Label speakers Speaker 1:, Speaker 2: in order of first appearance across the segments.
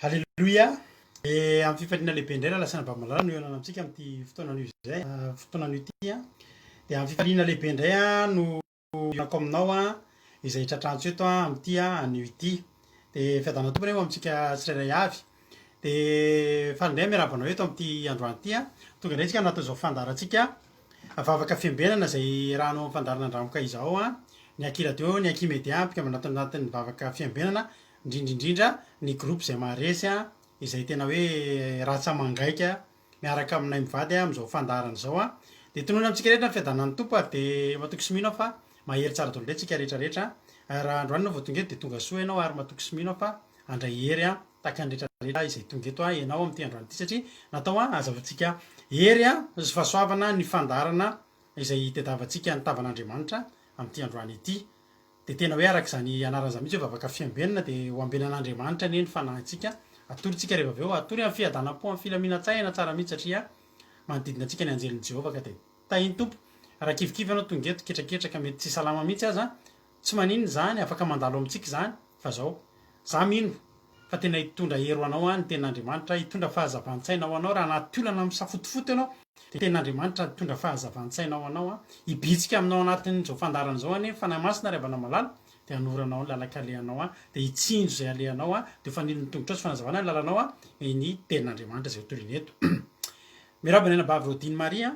Speaker 1: Haleloia! Dia amin'ny fifaliana lehibe indray rahalahy sy anabavy malala no hihaonana amintsika amin'ity fotoana anio izay, fotoana anio ity. Dia amin'ny fifaliana lehibe indray no hihaonako aminao izay tratrantso eto amin'ity anio ity. Dia fiadanan'ny Tompo anie ho amintsika tsirairay avy. Dia faly indray miarahaba anao eto amin'ity androany ity. Tonga indray isika anatin'izao fandaharantsika vavaka fiambenana izay iarahanao amin'ny fandaharana Andramoka izao. Ny Aky Radio, ny Aky Media, mpikambana ato anatin'ny vavaka fiambenana. Indrindra indrindra ny groupe izay maharesy an, izay tena hoe ratsa-mangaika miaraka aminay mivady amin'izao fandaharana izao an. Dia tononina amintsika rehetra ny fiadanan'ny Tompo ary dia matoky sy mino aho fa mahery tsara daholo indray tsika rehetra rehetra an. Raha androany ianao vao tonga eto dia tonga soa ianao ary matoky sy mino aho fa handray hery an tahaka ny rehetra rehetra izay tonga eto an ianao amin'ity androany ity satria natao an hazahoantsika hery an sy fahasoavana ny fandaharana izay hitadiavantsika ny tavan'Andriamanitra amin'ity androany ity. Dia tena hoe araka izany anarana izany mihitsy hoe vavaka fiambenana dia ho ambenan'Andriamanitra anie ny fanahintsika, hatory tsika rehefa avy eo, hatory amin'ny fiadanam-po, amin'ny filaminan-tsaina tsara mihitsy satria manodidina antsika ny anjelin'i Jehovah ka dia tahin'ny Tompo. Raha kivikivy ianao tonga eto, ketraketraka, mety tsy salama mihitsy aza, tsy maninona izany, afaka mandalo amintsika izany, fa izao, za mino fa tena hitondra hery ho anao ny tenin'Andriamanitra, hitondra fahazavan-tsaina ho anao, raha anaty olana misafotofoto ianao, dia ny tenin'Andriamanitra hitondra fahazavan-tsaina ho anao, hibitsika aminao anatin'izao fandaharana izao anie ny Fanahy Masina ry havana malala, dia hanoro anao ny lalan-kalehanao, dia hitsinjo izay alehanao, dia ho fanilon'ny tongotrao sy fanazavana ny lalanao ny tenin'Andriamanitra izay hotorina eto. Miarahaba ny anabavy Rodine Maria,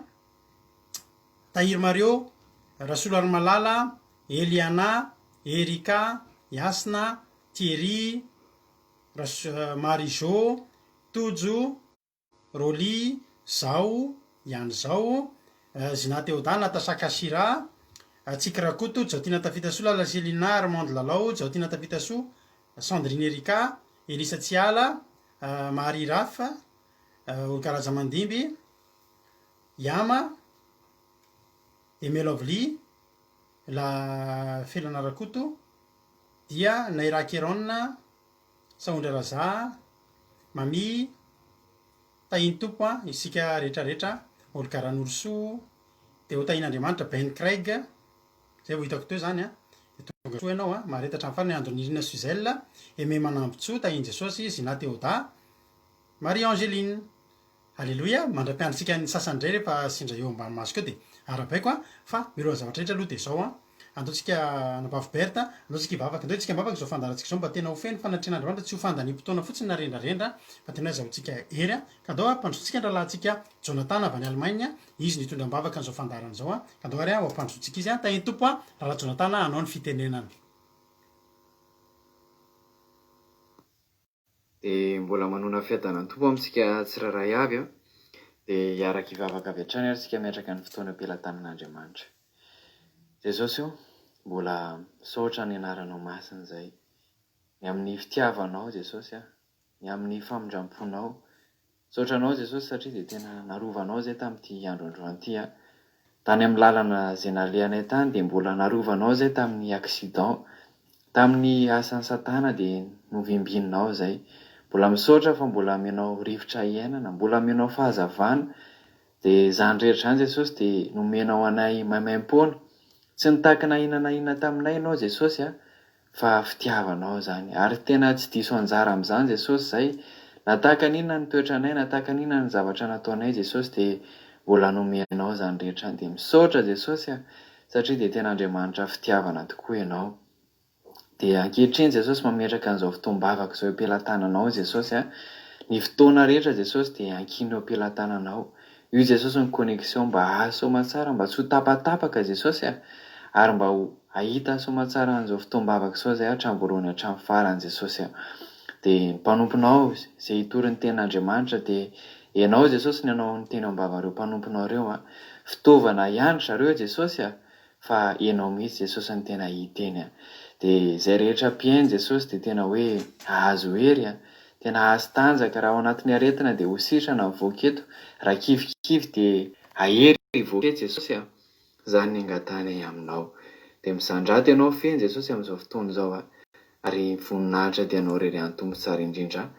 Speaker 1: Tahiry Mario, Rasoloarimalala, Eliana, Erika, Yasna, Thierry, Ras, Marie Jo, Tojo, Rolly, Zao, ihany zao, Zina Théoda, Natacha Kashira, Tsiky Rakoto, Jaotiana Tafitasoa, Lala Selina, Armande Lalao, Jaotiana Tafitasoa, Sandrine Erika, Elisa Tsiala, Marie Raf, Olga Rajamandimby, Yama, Aimé Lovely, La Felana Rakoto, dia Naira Keron, Sahondra Raza, Mamie, Tahin'ny Tompo an, isika rehetra rehetra, Olga Ranorosoa, dia ho tahin'Andriamanitra, Ben Craig, zay vao hitako teo zany an, dia tonga soa ianao an, mahareta hatramin'ny farany, Andonirina Suzelle, Aimé Manambotsoa, Tahin'i Jesosy, Zina Théoda, Marie Angeline. Aleloia, mandra-piandrintsika ny sasany indray rehefa sendra eo ambany masoko eo dia arahabaiko an, fa mialohan'ny zavatra rehetra aloha dia izao an, andao tsika anabavy Berthe, andao tsika hivavaka, andao tsika hivavaka izao fandaharantsika izao mba tena ho feno fanatrehan'Andriamanitra, tsy ho fandaniam-potoana fotsiny na rendrarendra fa tena hoe azahoantsika hery an, ka andao ampandrosoantsika ny rahalahintsika Jonathan avy any Allemagne, izy no hitondra am-bavaka an'izao fandaharana izao an, ka andao ary ho ampandrosoantsika izy an, tahin'ny Tompo an, rahalahy Jonathan hanao ny fitenenana.
Speaker 2: Dia mbola manona fiadanan'ny Tompo amintsika tsirairay avy an! Dia hiaraka hivavaka avy hatrany ary isika miatraka ny fotoana eo am-pelatanan'Andriamanitra. Jesosy o, mbola misaotra ny anaranao masina izay. Ny amin'ny fitiavanao Jesosy a, ny amin'ny famindram-ponao. Misaotra anao Jesosy satria dia tena narovanao izay tamin'ity andro androany ity a. Tany amin'ny lalana izay nalehanay tany dia mbola narovanao izay tamin'ny accident, tamin'ny asan'i satana dia novimbininao izay. Mbola misaotra fa mbola amenao rivotra hiainana, mbola amenao fahazavana, dia izany rehetra izany Jesosy dia nomenao anay maimaimpoana. Tsy nitaky na inona na inona taminay ianao Jesosy a. Fa fitiavanao izany. Ary tena tsy diso anjara amin'izany Jesosy izay. Na tahaka ny inona ny toetranay, na tahaka ny inona ny zavatra nataonay Jesosy dia mbola nomenao izany rehetra izany. Dia misaotra Jesosy a! Satria dia tena Andriamanitra fitiavana tokoa Ianao. Dia ankehitriny Jesosy mametraka an'izao fotoam-bavaka izao eo am-pelatananao Jesosy a! Ny fotoana rehetra Jesosy dia ankino eo am-pelatananao. Io Jesosy ny connexion mba hahasoamatsara mba tsy ho tapatapaka Jesosy a! Ary mba ho hahita soamatsara an'izao fotoam-bavaka izao izay hatramin'ny voalohany hatramin'ny farany Jesosy a! Dia ny mpanomponao izay hitory ny tenin'Andriamanitra dia Ianao Jesosy ny hanao ny teny ao am-bavan'ireo mpanomponao ireo a! Fitaovana ihany ry zareo Jesosy a! Fa Ianao mihitsy Jesosy no tena hiteny a! Dia izay rehetra mpihaino Jesosy dia tena hoe hahazo hery a! Tena hahazo tanjaka, raha ao anatin'ny aretina dia ho sitrana mivoaka eto, raha kivikivy dia hahery hivoaka eto Jesosy a! Izany ny angatahanay aminao. Dia misandrata Ianao feno Jesosy amin'izao fotoana izao a! Ary voninahitra dia Anao irery ihany Tompo tsara indrindra.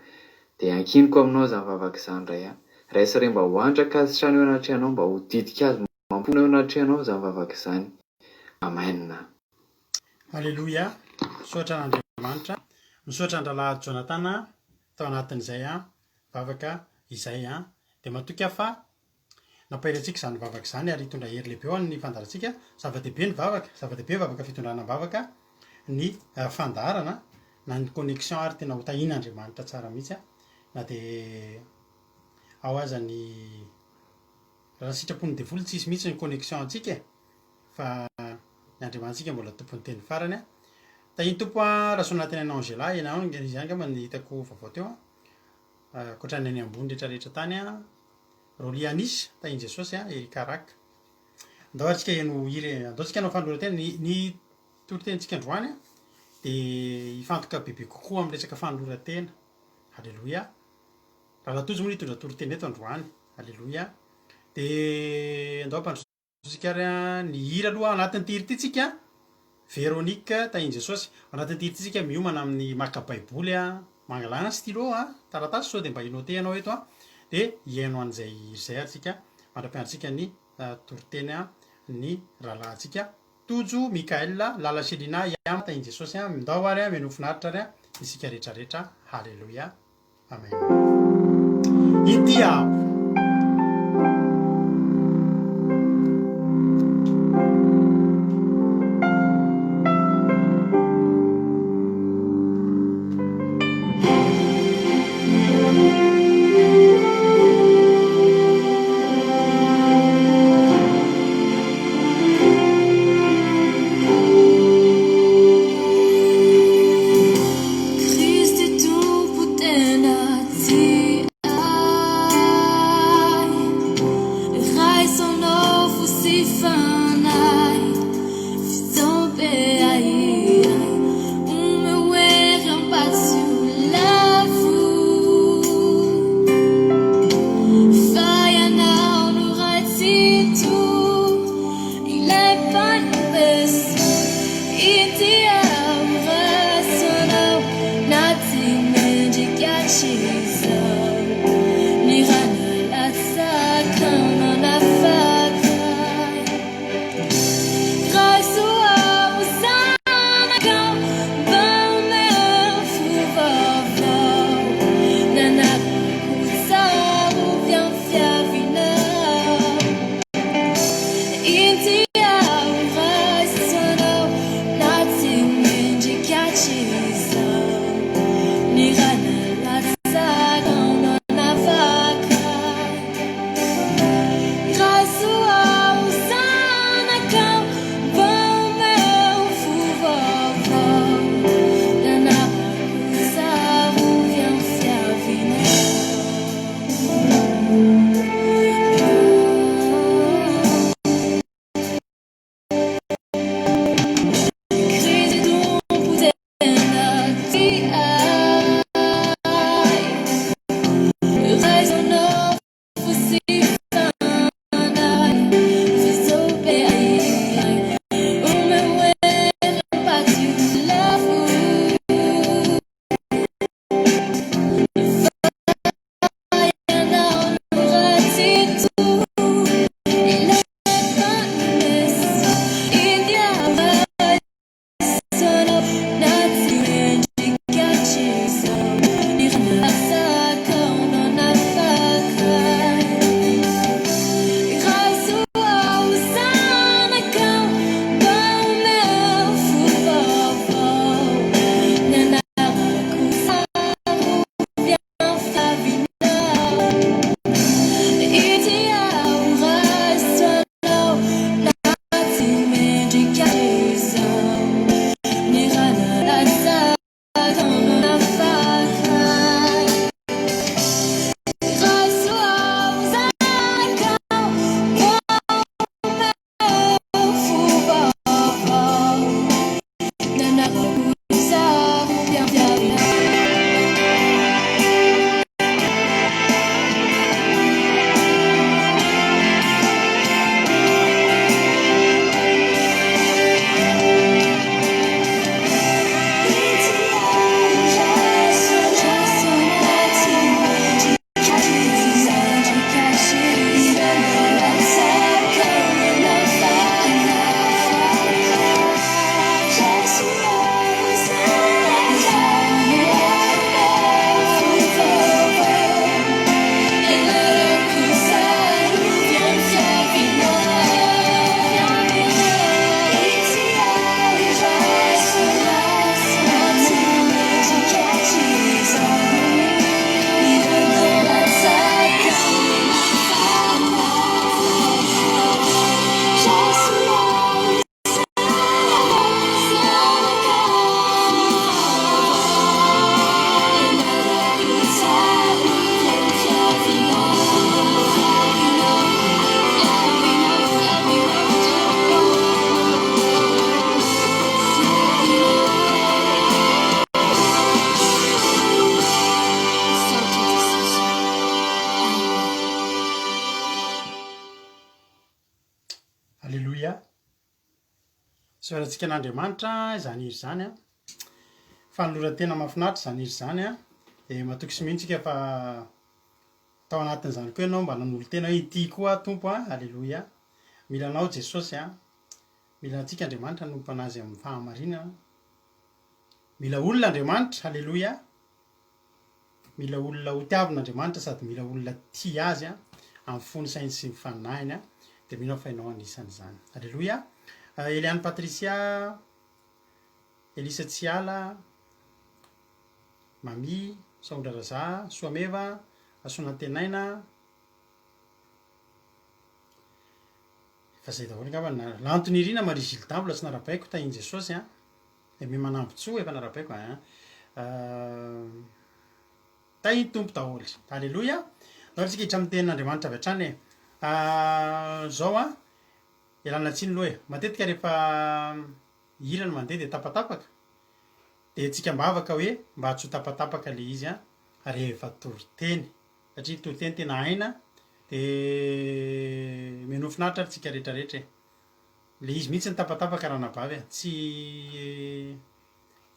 Speaker 2: Dia ankiniko aminao izany vavaka izany Ray a! Raiso re mba ho antra-kasitrana eo anatrehanao mba ho didik-azy Mampona eo anatrehanao izany vavaka izany. Amen.
Speaker 1: Aleloia, misaotra an'Andriamanitra, misaotra an-drahalahy Jonathan. tao anatin'izay vavaka izay. Dia matoky aho fa nampahery antsika izany vavaka izany ary hitondra hery lehibe ho an'ny fandaharantsika. Zava-dehibe ny vavaka, zava-dehibe ny vavaka fitondrana am-bavaka ny fandaharana na ny connexion ary tena ho tahian'Andriamanitra tsara mihitsy na dia ao aza ny raha ny sitrapon'ny devoly tsisy mihitsy ny connexion antsika e fa ny Andriamanitsika mbola tompon'ny teny farany a. Tahian'ny Tompo a, Rasoanantenaina Angela, ianao izy ihany angamba ny hitako vaovao teo a. Ankoatra ny any ambony rehetra rehetra tany a. Rolly Anis, tahian'i Jesosy a, Erika Rak. Andao ary tsika heno hira e. Andao tsika hanao fanoloran-tena. Ny ny toritenintsika androany a dia hifantoka bebe kokoa amin'ny resaka fanoloran-tena. Aleloia. Rahalahy Tojo moa no hitondra toriteny eto androany. Aleloia. Dia andao hampandrosoantsika ary ny hira aloha ao anatin'ity hira ity tsika. Véronique Tahin'i Jesosy. Ao anatin'ity hira ity tsika miomana amin'ny maka baiboly a, mangalana stylo a, taratasy sao dia mba hi-noter ianao eto a. Dia hihaino an'izay hira izay ary tsika mandra-piandrintsika ny toriteny ny rahalahintsika Tojo, Mickaël, Lala Chelina, Yama, Tahin'i Jesosy a, mindao ary a, menoa finaritra ary a, isika rehetra rehetra, Haleloia. Amen. Inty aho.
Speaker 3: Kristy Tompo tena tia ahy, Raiso nofo sy fanahy, Fitsaope ahy, Omeo hery ampatsy ho lavo, Fa Ianao no Ray Tsitoha, Ilay Mpanome soa. Ity aho rasoanao na tsy mendrika hatrizao. Ny rà nalatsaka nanafaka ahy. Raiso aho zanakao mba omeo fo vaovao. Nanarako tsarovy amin'ny fiavianao. Inty aho raisinao na tsy mendrika hatrizao. Ny rà nalatsaka.
Speaker 1: Isaorantsika an'Andriamanitra izany hira izany an. Fanoloran-tena mahafinaritra izany hira izany an. Dia matoky sy mino tsika fa tao anatin'izany koa ianao mba nanolo-tena hoe ity koa aho Tompo an, Aleloia. Mila anao Jesosy an. Mila antsika Andriamanitra hanompo an'Azy amin'ny fahamarinana. Mila olona Andriamanitra, Aleloia. Mila olona ho tiavina Andriamanitra sady mila olona tia Azy amin'ny fony, sainy sy ny fanahiny. Dia mino aho fa ianao anisan'izany. Aleloia. Eliane Patricia, Elisa Tsiala, Mami, Sahondra Raza, Soameva, Hasonantenaina, efa zay daholo angamba na Lanto Nirina, Marie Gilda mbola tsy narabaiko, Tahin'i Jesosy an. Aimé Manambotsoa efa narabaiko an. Tahin'ny Tompo daholo. Aleloia. Ndao ary tsika hiditra amin'ny tenin'Andriamanitra avy hatrany e. Zao an, ialana tsiny aloha e. Matetika rehefa hira no mandeha dia tapatapaka. Dia tsika am-bavaka hoe mba tsy ho tapatapaka ilay izy an, rehefa toriteny. Satria ny toriteny tena aina dia minoa finaritra ary tsika rehetra rehetra e. Le izy mihitsy no tapatapaka ranabavy a! Tsy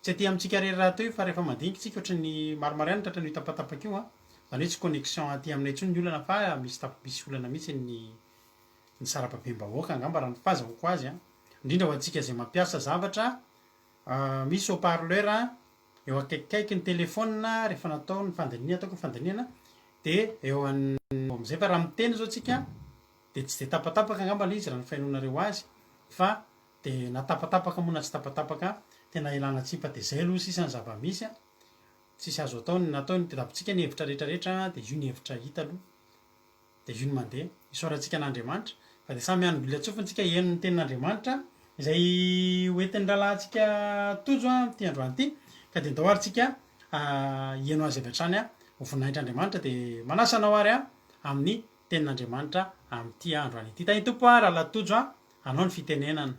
Speaker 1: tsy aty amintsika irery rahateo io fa rehefa mandinika tsika ohatran'ny maromaro ihany ny tratran'io tapatapaka io an! Izany hoe tsy connexion aty aminay intsony ny olana fa misy tap- misy olana mihitsy ny ny sarababem-bahoaka angamba raha ny fahazahoako azy an! Indrindra ho antsika izay mampiasa zavatra misy haut parleur eo akaikikaiky ny telephone rehefa natao ny fandinihana, ataoko ny fandinihana dia eo an- amin'izay fa raha miteny izao tsika Dia tsy dia tapatapaka angamba ilay izy raha ny fahenoanareo azy fa dia na tapatapaka moa na tsy tapatapaka tena ilana tsiny fa dia izay aloha sisa ny zava-misy a! Tsisy azo atao ny natao ny tedavitsika ny hevitra rehetra rehetra dia io ny hevitra hita aloha dia io ny mandeha. Isaorantsika an'Andriamanitra fa dia samy hanongilian-tsofina tsika heno ny tenin'Andriamanitra izay ho entin'ny rahalahintsika Tojo amin'ity androany ity ka dia ndao ary tsika hiheno azy avy hatrany ho voninahitr'Andriamanitra dia manasa anao ary amin'ny Tenin'Andriamanitra amin'ity andro any ity. Tahin'ny Tompo a, Rahalahy Tojo a, anao ny fitenenana.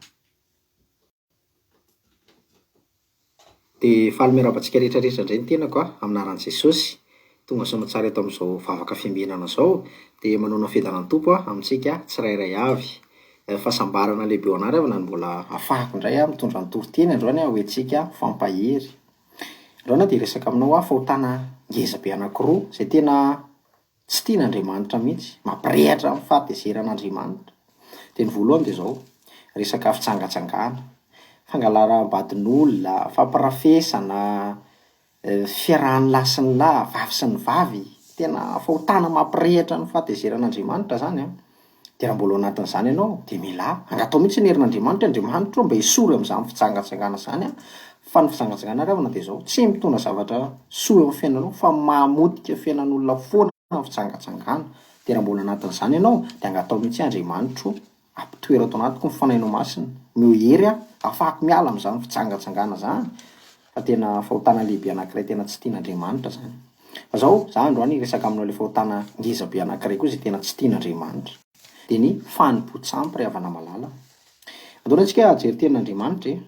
Speaker 4: Dia faly miarahaba antsika rehetra rehetra indray ny tenako a, amin'ny anaran'i Jesosy. Tonga soa aman-tsara eto amin'izao vavaka fiambenana izao. Dia manaona fiadanan'ny Tompo a, amintsika tsirairay avy. Fahasambarana lehibe ho anah ry havana ny mbola afahako indray a, mitondra ny toriteny androany a, ho entsika mifampahery. Androany aho dia hiresaka aminao a, fahotana ngeza be anankiroa izay tena Tsy tian'Andriamanitra mihitsy, mampirehatra ny fahatezeran'Andriamanitra. Dia ny voalohany dia izao, resaka fijangajangana, fangalaram-badin'olona, fampirafesana, fiarahan'ny lahy sy ny lahy, vavy sy ny vavy, tena fahotana mampirehatra ny fahatezeran'Andriamanitra izany an. Dia raha mbola ao anatin'izany ianao dia milà, angataho mihitsy ny herin'Andriamanitra hoe Andriamanitra ô mba esory amin'izany fijangajangana izany aho, fa ny fijangajangana ry havana dia izao, tsy mitondra zavatra soa eo amin'ny fiainanao fa mamotika fiainan'olona foana ny fijangajangana, dia raha mbola anatin'izany ianao dia angataho mihitsy hoe Andriamanitra ô ampitoero ato anatiko ny Fanahinao Masina, omeo hery aho ahafahako miala amin'izany fijangajangana izany, fa tena fahotana lehibe anankiray tena tsy tian'Andriamanitra izany. Fa zao, za androany hiresaka aminao le fahotana ngeza be anankiray koa izay tena tsy tian'Andriamanitra. Dia ny fanompoan-tsampy ry havana malala. Andao anie tsika hijery tenin'Andriamanitra e.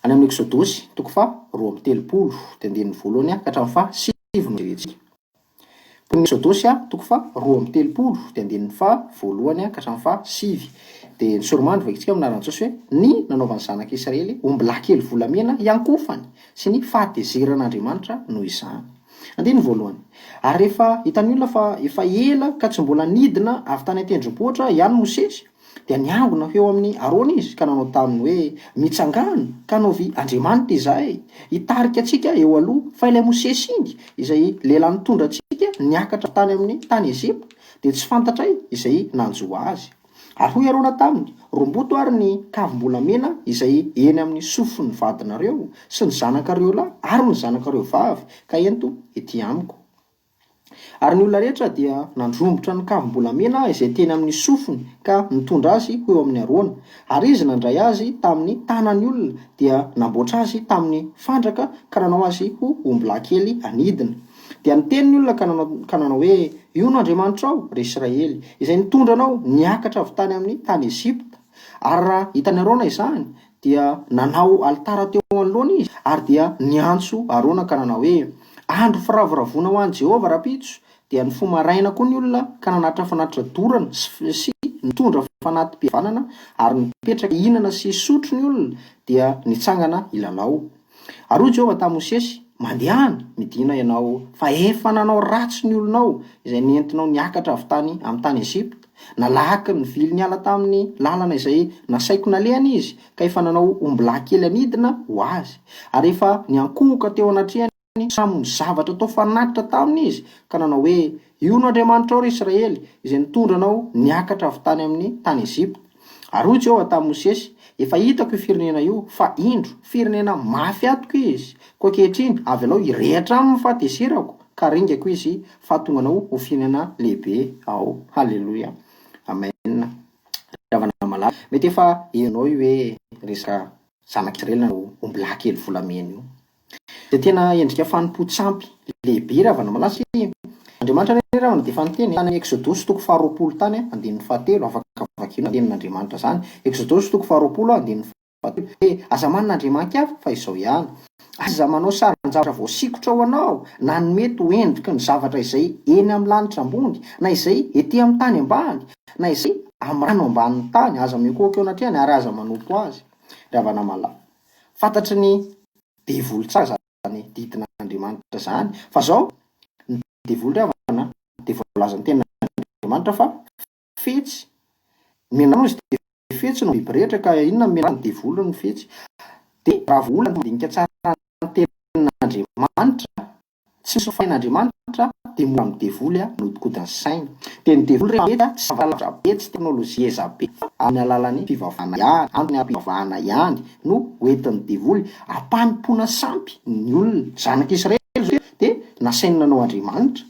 Speaker 4: Any amin'ny Eksodosy, toko faha 32, dia andininy voalohany ka hatramin'ny faha sivy no jerentsika. Bokin'ny Eksodosy, toko faha 32, dia andininy faha voalohany ka hatramin'ny faha sivy. Dia ny soromandry vakintsika amin'ny anaran'i Jesosy hoe, Ny nanaovan'ny zanak'Israely ombilahy kely volamena hiankohofany, sy ny fahatezeran'Andriamanitra noho izany. Andininy voalohany. Ary rehefa hitan'ny olona fa efa ela ka tsy mbola nidina avy tany an-tendrombohitra ihany Mosesy, dia niangona ho eo amin'i Arona izy ka nanao taminy hoe, Mitsangàna, ka anaovy andriamanitra izahay, hitarika antsika eo aloha, fa ilay Mosesy iny, izay lehilahy nitondra antsika niakatra avy tany amin'ny tany Egypta, dia tsy fantatray izay nanjo azy. Ary hoy Arona taminy, Romboto ary ny kavim-bolamena izay eny amin'ny sofin'ny vadinareo sy ny zanakareo lahy ary ny zanakareo vavy, ka ento ety amiko. Ary ny olona rehetra dia nandrombotra ny kavim-bolamena izay teny amin'ny sofiny ka nitondra azy ho eo amin'i Arona. Ary izy nandray azy tamin'ny tanan'ny olona, dia namboatra azy tamin'ny fandraka ka nanao azy ho ombilahy kely anidina. Dia niteny ny olona ka nanao, ka nanao hoe, Io no Andriamanitrao, ry Israely, izay nitondra anao niakatra avy tany amin'ny tany Egypta. Ary raha hitan'i Arona izany, dia nanao alitara teo anoloany izy, ary dia niantso Arona ka nanao hoe, Andro firavoravoana ho an'i Jehovah rahampitso. Dia nifoha maraina koa ny olona ka nanatitra fanatitra dorana sy, sy nitondra. fanati-pihavanana, ary nipetraka hihinana sy hisotro ny olona, dia nitsangana hilalao. Ary hoy Jehovah tamin'i Mosesy, Mandehana, midìna ianao, fa efa nanao ratsy ny olonao, izay nentinao niakatra avy tany amin'ny tany Egypta. Nalaky nivily niala tamin'ny lalana izay nasaiko nalehany izy, ka efa nanao ombilahy kely anidina ho azy, ary efa niankohoka teo anatrehany samy ny zavatra atao fanatitra taminy izy, ka nanao hoe, Io no Andriamanitrao, ry Israely, izay nitondra anao niakatra avy tany amin'ny tany Egypta. Ary hoy Jehovah tamin'i Mosesy, Efa hitako io firenena io, fa indro, firenena mafy hatoka izy, koa ankehitriny avelao hirehitra aminy ny fahatezerako, ka haringako izy, fa hahatonga anao ho firenena lehibe aho. Haleloia. Amen. Ry havana malala, mety efa henonao io hoe resaka zanak'Israely nanao ombilahy kely volamena io. Dia tena endrika fanompoan-tsampy lehibe ry havana malala satria Andriamanitra anie ry havana dia efa niteny tany Eksodosy toko faharoapolo tany andininy fahatelo, afaka vakiana tenin'Andriamanitra izany, Eksodosy toko faharoapolo andininy fahatelo, hoe aza manana andriamani-kafa fa izao ihany, aza manao sarin-javatra voasikotra ho anao na ny mety ho endriky ny zavatra izay eny amin'ny lanitra ambony na izay ety amin'ny tany ambany na izay amin'ny rano ambanin'ny tany, aza miankohoka eo anatrehany ary aza manompo azy ry havana malala. Fantatry ny devoly tsara izany didin'Andriamanitra izany. Fa zao, ny devoly ry havana dia voalazan'ny tenin'Andriamanitra fa fetsy. Ny menarana hozy dia fetsy no biby rehetra ka inona ny menarana? Ny devoly no fetsy. Dia raha vao olona mandinika tsara ny tenin'Andriamanitra, Tsy misy fain'Andriamanitra dia mora amin'ny devoly hanodikodina ny saina. Dia ny devoly rehefa mety tsy zavatra be, tsy teknolojia eza be fa amin'ny alalan'ny fivavahana ihany, antony ara-pivavahana ihany no hoentin'ny devoly hampanompoana sampy ny olona. Zanak'Israely izao dia nasainy nanao Andriamanitra.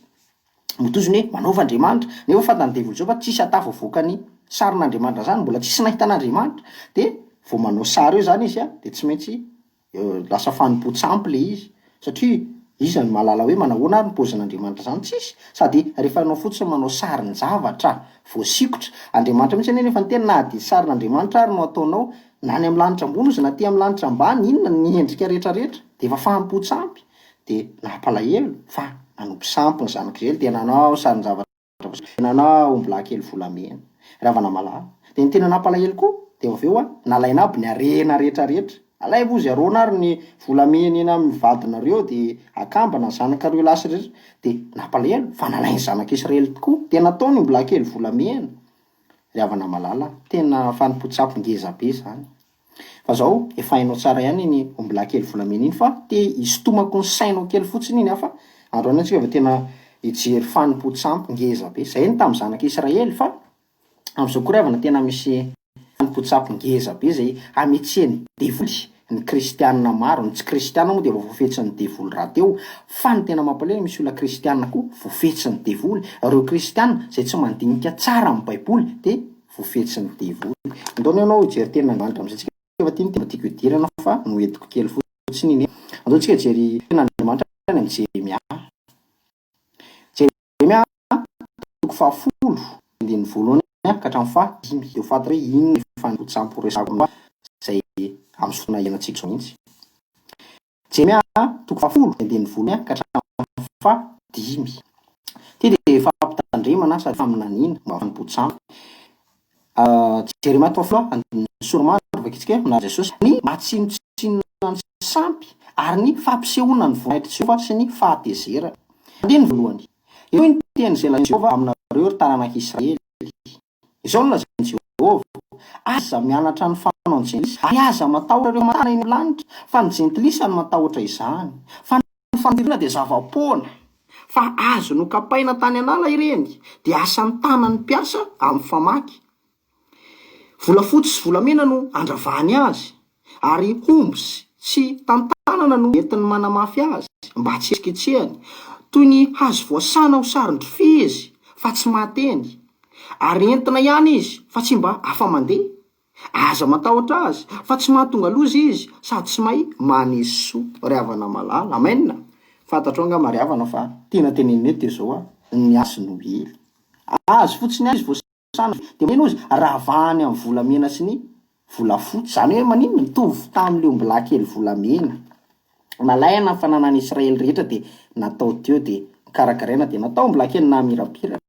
Speaker 4: Motoziny hoe manaova Andriamanitra. Nefa fantan'ny devoly izao fa tsisy hatafavoaka ny sarin'Andriamanitra izany, mbola tsisy nahita an'Andriamanitra. Dia vao manao sary eo izany izy dia tsy maintsy Lasa fanompoan-tsampy le izy satria iza no mahalala hoe manahoana ary ny paozin'Andriamanitra zany? Tsisy! Sady rehefa ianao fotsiny manao sarin-javatra voasikotra, Andriamanitra mihitsy anie nefa niteny na dia sarin'Andriamanitra ary no ataonao na any amin'ny lanitra ambony ozy na aty amin'ny lanitra ambany inona ny endrika rehetrarehetra dia efa fanompoan-tsampy dia nampalahelo fa nanompo sampy ny zanak'Israely dia nanao sarin-javatra Nanana ombilahy kely volamena, ravana malala. Dia ny tena nampalahelo koa dia avy eo an, nalaina aby ny harena rehetra rehetra. Alaivo hozy Arona ary ny volamena eny amin'ny vadinareo dia akambana ny zanakareo lahy sy rehetra. Dia nampalahelo fa nalain'ny zanak'Israely tokoa. Dia nataony ombilahy kely volamena. Ry havana malala, tena fanompoan-tsampy ngeza be izany. Fa zao, efa hainao tsara ihany iny ombilahy kely volamena iny fa te hisintomako ny sainao kely fotsiny iny aho fa androany antsika vao tena hijery fanompoan-tsampy ngeza be. Zay ny tamin'ny zanak'Israely fa amin'izao koa ry havana tena misy fanompoan-tsampy ngeza be zay hametsehan'ny devoly ny kristianina maro, ny tsy kristianina moa dia efa voafetsin'ny devoly rahateo fa ny tena mampalahelo misy olona kristianina koa voafetsin'ny devoly, ireo kristianina zay tsy mandinika tsara ny baiboly dia voafetsin'ny devoly. Andao anie ianao hijery tenin'Andriamanitra amin'izay tsika efa tia ny tena tiako hidirana fa noentiko kely fotsiny iny e. Andao tsika hijery tenin'Andriamanitra any amin'i Jeremia. Jeremia toko fahafolo andininy voalohany ka hatramin'ny fahadimy. Dia ho fantatra hoe inona ny fanompoan-tsampy horesahako aminao izay amin'ny fotoana iainantsika izao mihitsy. Jeremia toko fahafolo, andininy voalohany ka hatramin'ny fahadimy. Ity dia fampitandremana sady faminaniana momba ny fanompoan-tsampy. Jeremia toko fahafolo, andininy soromandry, vakintsika hoe, Amin'i Jesosy, ny maha-tsinontsinona ny sampy ary ny fampisehoana ny voninahitr'i Jehovah sy ny fahatezerany. Andininy voalohany. Henoy ny teny izay lazain'i Jehovah aminareo, ry taranak'Israely. Izao no lazain'i Jehovah, Aza mianatra ny fanaon'ny jentilisa, ary aza matahotra ireo famantarana eny amin'ny lanitra, fa ny jentilisa no matahotra izany. Fa ny faniriana dia zava-poana, fa azo nokapaina tany an'ala ireny, dia asan'ny tanan'ny mpiasa amin'ny famaky. Volafotsy sy volamena no andravahany azy, Ary hombo sy tantanana no entiny manamafy azy mba tsy hetsiketsehany. Toy ny hazo voasana ho saron-drofia izy fa tsy mahateny. Ary entina ihany izy fa tsy mba afa-mandeha. Aza matahotra azy fa tsy mahatonga loza izy sady tsy mahay manisy soa. Ry havana malala. Amen! Fantatrao angamba ry havana fa tiana tenenina eto dia izao a, ny azy no ela. Azy fotsiny ihany izy voasana dia manino izy? Ravahany amin'ny volamena sy ny volafotsy. Izany hoe maninona? Mitovy tamin'ilay ombilahy kely volamena. Nalaina ny fananan'i Israely rehetra dia natao teo dia nokarakaraina dia natao ombilahy kely namirapiratra.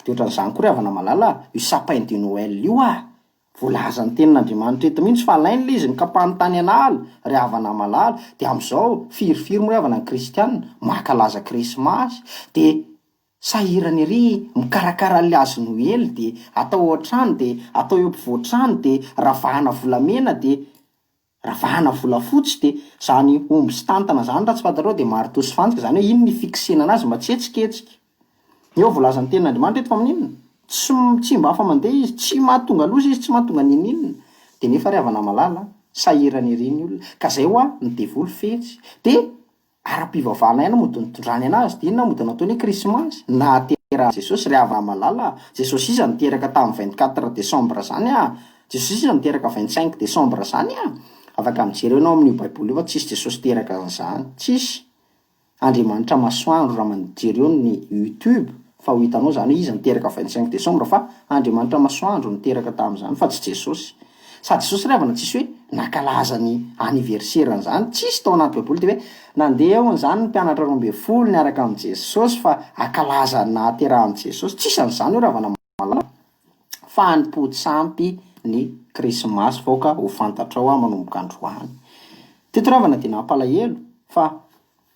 Speaker 4: Dia ohatran'izany koa ry havana malala a, io sapin de Noël io a! Voalazan'ny tenin'Andriamanitra eto mihitsy fa alainy ilay izy nokapany tany an'ala, ry havana malala. Dia amin'izao, firifiry moa ry havana ny kristiana mankalaza krismasy, dia sahirana ery mikarakara an'ilay hazo noely, dia atao ao an-trano, dia atao eo ampovoan-trano, dia ravahana volamena, dia ravahana volafotsy, dia izany omby sy tantana izany raha tsy fantatrao dia mariteau sy fantsika, izany hoe iny ny fixena anazy mba tsy hihetsiketsika. Eo voalazan'ny tenin'Andriamanitra eto fa amin'inona? Tsy tsy mba afa-mandeha izy, tsy mahatonga loza izy, tsy mahatonga n'inon'inona. Dia nefa ry havana malala, sahirana ery ny olona. Ka zay hoa ny devoly fetsy. Dia ara-pivavahana ihany mody nitondrany anazy, dia inona mody nataony hoe krismasy? Nahaterahan'i Jesosy ry havana malala. Jesosy iza no teraka tamin'ny 24 décembre zany ah? Jesosy iza no teraka 25 décembre zany ah? Afaka mijery eo ianao amin'io baiboly io fa tsisy Jesosy teraka an'izany. Tsisy. Andriamanitra masoandro raha manjery eo ny youtube fa ho hitanao zany hoe iza niteraka 25 décembre fa Andriamanitra masoandro niteraka tamin'izany fa tsy Jesosy. Sady Jesosy ry havana tsisy hoe nankalaza ny anniversaire an'izany tsisy tao anaty baiboly de hoe nandeha hono zany ny mpianatra 12 niaraka amin'i Jesosy fa hankalaza ny nahaterahan'i Jesosy tsisy an'izany eo ry havana malala fa hanompoan-tsampy ny krismasy vaoka ho fantatrao aho manomboka androany. Teto ry havana dia nampalahelo fa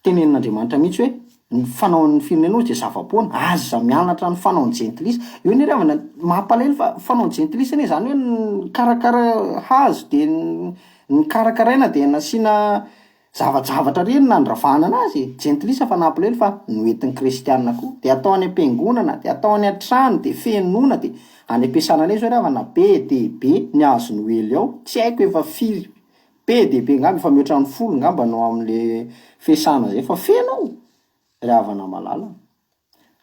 Speaker 4: tenenin'Andriamanitra mihitsy hoe ny fanaon'ny firenena hozy dia zava-poana, aza mianatra ny fanaon'ny jentilisa. Eo anie ry havana mampalahelo fa fanaon'ny jentilisa anie izany hoe nikarakara hazo dia nikarakaraina dia nasiana zavajavatra ireny nandravahana anazy e! Jentilisa fa nampalahelo fa noentin'ny kristiana koa. Dia atao any am-piangonana, dia atao any an-trano, dia fenoina, dia any am-piasana indray izao ry havana be dia be ny hazo noely ao, tsy haiko efa firy Be dia be ngamba efa mihoatra ny folo ngamba no amin'le fiasana zay fa feno ao ry havana malala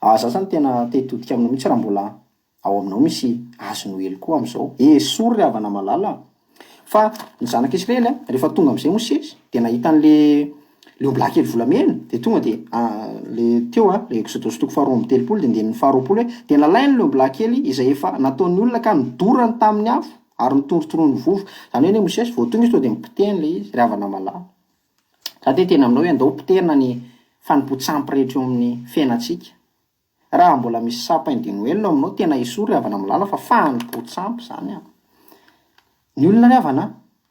Speaker 4: a! Za zany tena te hitodika aminao mihitsy raha mbola ao aminao misy hazo noely koa amin'izao, esory ry havana malala a! Fa ny zanak'Israely a, rehefa tonga amin'izay Mosesy dia nahita an'le le ombilahy kely volamena dia tonga dia le teo a, le Eksodosy toko faharoa amby telopolo dia andininy faharoapolo hoe dia nalainy le ombilahy kely izay efa nataon'ny olona ka nodorany tamin'ny afo Ary notorotoroiny vovoka. Izany hoe anie Mosesy, vao tonga izy tonga dia nipotehiny ilay izy, ry havana malala. Za te hiteny aminao hoe andao potehina ny fanompoan-tsampy rehetra eo amin'ny fiainantsika. Raha mbola misy sapin de Noël ao aminao, tena esory ry havana malala fa fanompoan-tsampy izany an. Ny olona ry havana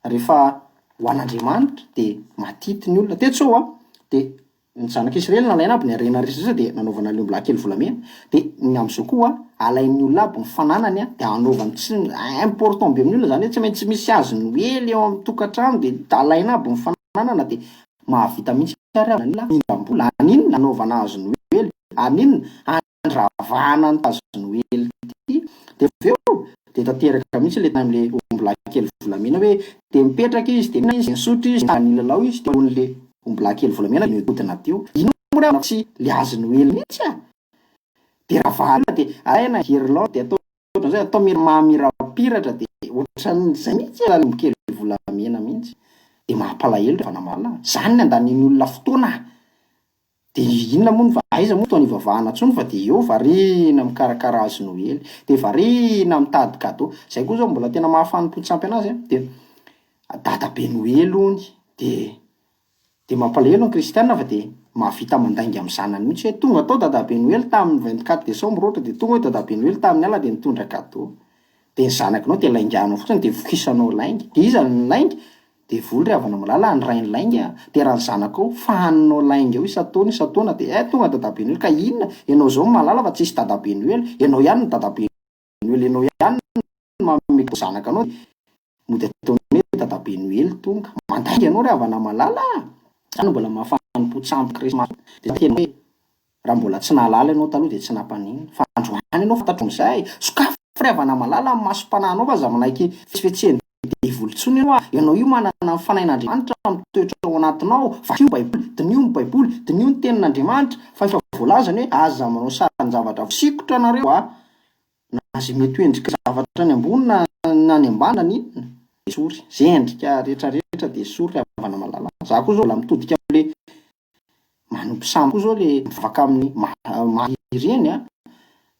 Speaker 4: rehefa ho an'Andriamanitra dia matity ny olona. Teto izao an, dia Ny zanak'Israely nalaina aby ny harena rehetra dia nanaovana ny ombilahy kely volamena. Dia ny amin'izao koa alain'ny olona aby ny fananany dia anaovany tsy important be amin'ny olona izany hoe tsy maintsy misy hazo noely eo amin'ny tokantrano dia alaina aby ny fananana dia mahavita mihitsy ary ny olona mindram-bola haninona anaovana hazo noely haninona handravahana ny hazo noely ity dia avy eo dia tanteraka mihitsy ilay tany amin'ilay ombilahy kely volamena hoe dia mipetraka izy dia mihinana izy dia misotro izy dia nilalao izy teo ambonin'ilay ombilahy kely volamena dia nihodina teo. Inona moa ry havana tsy ilay hazo noely mihitsy a! Dia ravahana dia alaina guirlande dia atao ohatran'izay atao mamirapiratra dia ohatran'izay mihitsy ilay omby kely volamena mihitsy. Dia mampalahelo ry havana malala a! Izany ny andanian'ny olona fotoana a! Dia inona moa no aiza moa fotoana ivavahana intsony fa dia eo variana mikarakara hazo noely, dia variana mitady cadeau. Izay koa izao mbola tena mahafanompo-tsampy anazy an, dia dadabe noely hono, dia dia mampalahelo ny kristiana fa dia mahavita mandainga amin'ny zanany mihitsy hoe tonga tao dadabe noely tamin'ny 24 décembre ohatra dia tonga hoe dadabe noely tamin'ny alina dia nitondra cadeau. Dia ny zanakinao dia lainganao fotsiny dia vokisanao lainga. Dia iza no lainga? Devoly ry havana malala any rainy lainga dia raha ny zanakao fahaninao lainga eo isan-taona isan-taona dia eh tonga dadabe noely ka inona ianao izao no mahalala fa tsisy dadabe noely ianao ihany no dadabe noely ianao ihany no manome cadeau zanaka anao dia mody ataony hoe dadabe noely tonga mandainga ianao ry havana malala a! Zany no mbola mahafanompo-tsampy krismasy dia tena hoe Raha mbola tsy nahalala ianao taloha dia tsy nampaninona, fa androany ianao fantatro amin'izay. Sokafy ry havana malala ny masom-panahinao fa aza manaiky fetsifetsehan'ny devoly intsony ianao a! Ianao io manana ny fanahin'Andriamanitra mitoetra ao anatinao, vakio ny baiboly, diniho ny baiboly, diniho ny tenin'Andriamanitra fa efa voalazany hoe aza manao sarin-javatra voasikotra nareo a! Na izay mety ho endriky zavatra any ambony na any ambany na n'inona, esory. Izay endrika rehetrarehetra dia esory ry havana malala. Za koa zao mbola mitodika amin'le Manompo sampy koa zao le mivavaka amin'ny Maria ireny a!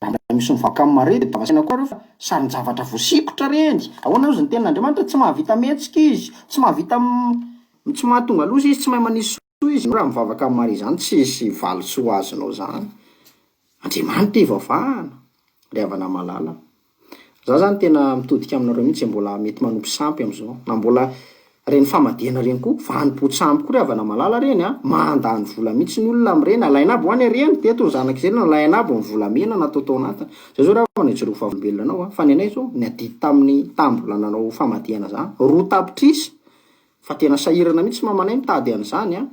Speaker 4: Raha mbola misy mivavaka amin'i Maria dia tava saina koa nareo fa sarin-javatra voasikotra ireny! Ahoana ozy ny tenin'Andriamanitra? Tsy mahavita mihetsika izy, tsy mahavita tsy mahatonga loza izy, tsy mahay manisy soa izy. Raha mivavaka amin'i Maria zany tsisy valisoa azonao zany. Andriamanitra ivavahana. Ry havana malala. Za zany tena mitodika aminareo mihitsy izay mbola mety manompo sampy amizao, na mbola reny famadihana reny koa, vanim-po-tsampy koa ry havana malala reny a, mandany vola mihitsy ny olona amin'ireny, alaina aby hoany ireny, teto ny zanak'izay nalaina aby ny volamena natao tao anatiny, zay zao ry havana ijoroako vavolombelona anao a, fa ny anay zao niadidy tamin'ny tamin'ny mbola nanao famadihana zany, roa tapitrisa, fa tena sahirana mihitsy mamanay mitady an'izany a,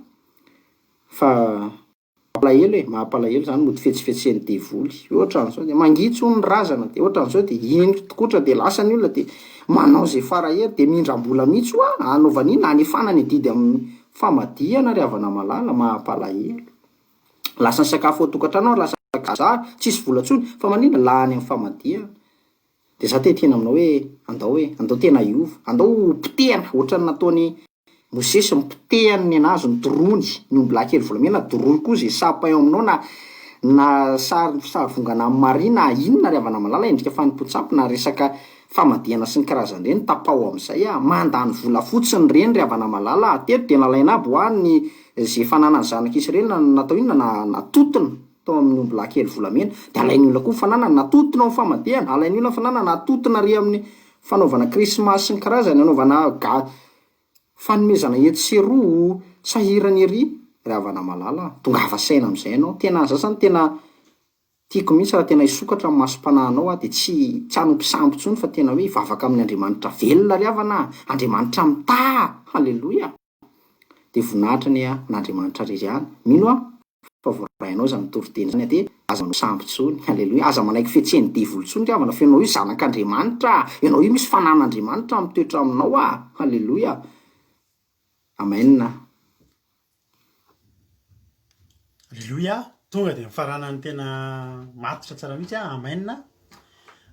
Speaker 4: fa. Mampalahelo e, mampalahelo zany mody fetsifetsen'ny devoly, ohatran'izao de mangitsy hono ny razana de ohatran'izao de iny tokotra de lasa ny olona de manao ze fara hery de mindram-bola mihitsy hoa hanaovana inona, hanefana ny adidy amin'ny famadihana ry havana malala, mampalahelo. Lasa ny sakafo ao an-tokantrano ary lasa gaza, tsisy vola intsony fa maninona lany amin'ny famadihana. De za te hiteny aminao hoe andao e, andao tena hiova, andao ho potehana ohatran'ny nataon'i Mosesy nipotehany ny anazy, nodoroany ny ombilahy kely volamena, doroy koa ze sapin ao aminao na na sary sarivongana amin'i Maria na inona ry havana malala, endrika fanompoan-tsampy na resaka famadihana sy ny karazany ireny, tapaho amin'izay ah, mandany vola fotsiny ireny ry havana malala ah, teto dia nalaina aby hoa ny ze fananan'ny zanak'Israely na natao inona na natotona tao amin'ny ombilahy kely volamena, dia alain'ny olona koa ny fananany, natotona ao amin'ny famadihana, alain'ny olona ny fananany, natotona ary amin'ny fanaovana krismasy sy ny karazany, anaovana ga. Fanomezana etsy sy eroa o sahirana ery ry havana malala a! Tongava saina amin'izay ianao, tena za zany tena tiako mihitsy raha tena hisokatra ny masom-panahinao aho dia tsy tsy hanompo sampy intsony fa tena hoe hivavaka amin'ny Andriamanitra velona ry havana a! Andriamanitra mitaha! Haleloia! Dia voninahitra anie an'Andriamanitra irery ihany, mino aho fa voarainao izany toriteny izany dia aza manao sambo intsony, aleloia, aza manaiky fetsen'ny devoly intsony ry havana fa ianao io zanak'Andriamanitra, ianao io misy fanan'Andriamanitra mitoetra aminao ah, aleloia, amen.
Speaker 1: Aleloia, tonga dia mifarana ny tena matotra tsara mihitsy ah, amen.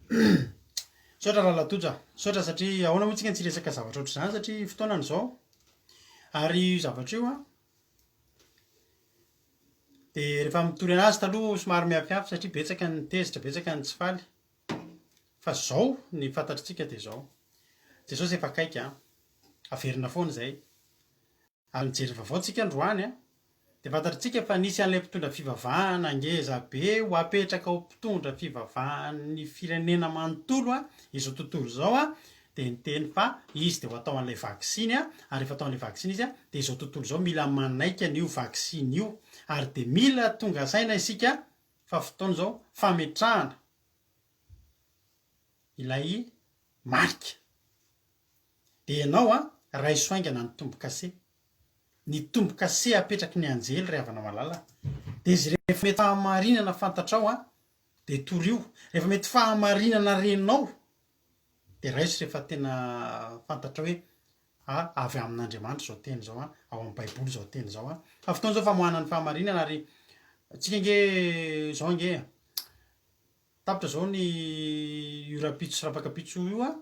Speaker 1: Misaotra Rahalahy Tojo ah, misaotra satria ahoana moa tsika no tsy hiresaka zavatra ohatr'izany satria fotoanany izao, ary io zavatra io an, Dia rehefa mitory anazy taloha somary miafiafy satria betsaka ny tezitra, betsaka ny tsy faly. Fa zao ny fantatritsika dia zao, Jesosy efa akaiky an, averina foana izay. Ary nijery vaovao tsika androany an, dia fantatritsika fa nisy an'ilay mpitondra fivavahana ngeza be ho apetraka ho mpitondra fivavahan'ny firenena manontolo an, izao tontolo izao an, dia niteny fa izy dia ho atao an'ilay vaksiny ary rehefa atao an'ilay vaksiny izy dia izao tontolo izao mila manaiky an'io vaksiny io ary dia mila tonga saina isika fa fotoana izao fametrahana ilay marika dia ianao an raiso haingana ny tombokase ny tombokase apetraky ny anjely ry havana malala dia izy rehefa mety fahamarinana fantatrao an dia torio rehefa mety fahamarinana renao Dia raiso rehefa tena fantatrao hoe a avy amin'Andriamanitra izao teny izao an, ao amin'ny Baiboly izao teny izao an. Fa fotoana izao famoahana ny fahamarinana ary tsika ange izao ange e, tapitra izao ny io rahampitso sy rapakapitso io an,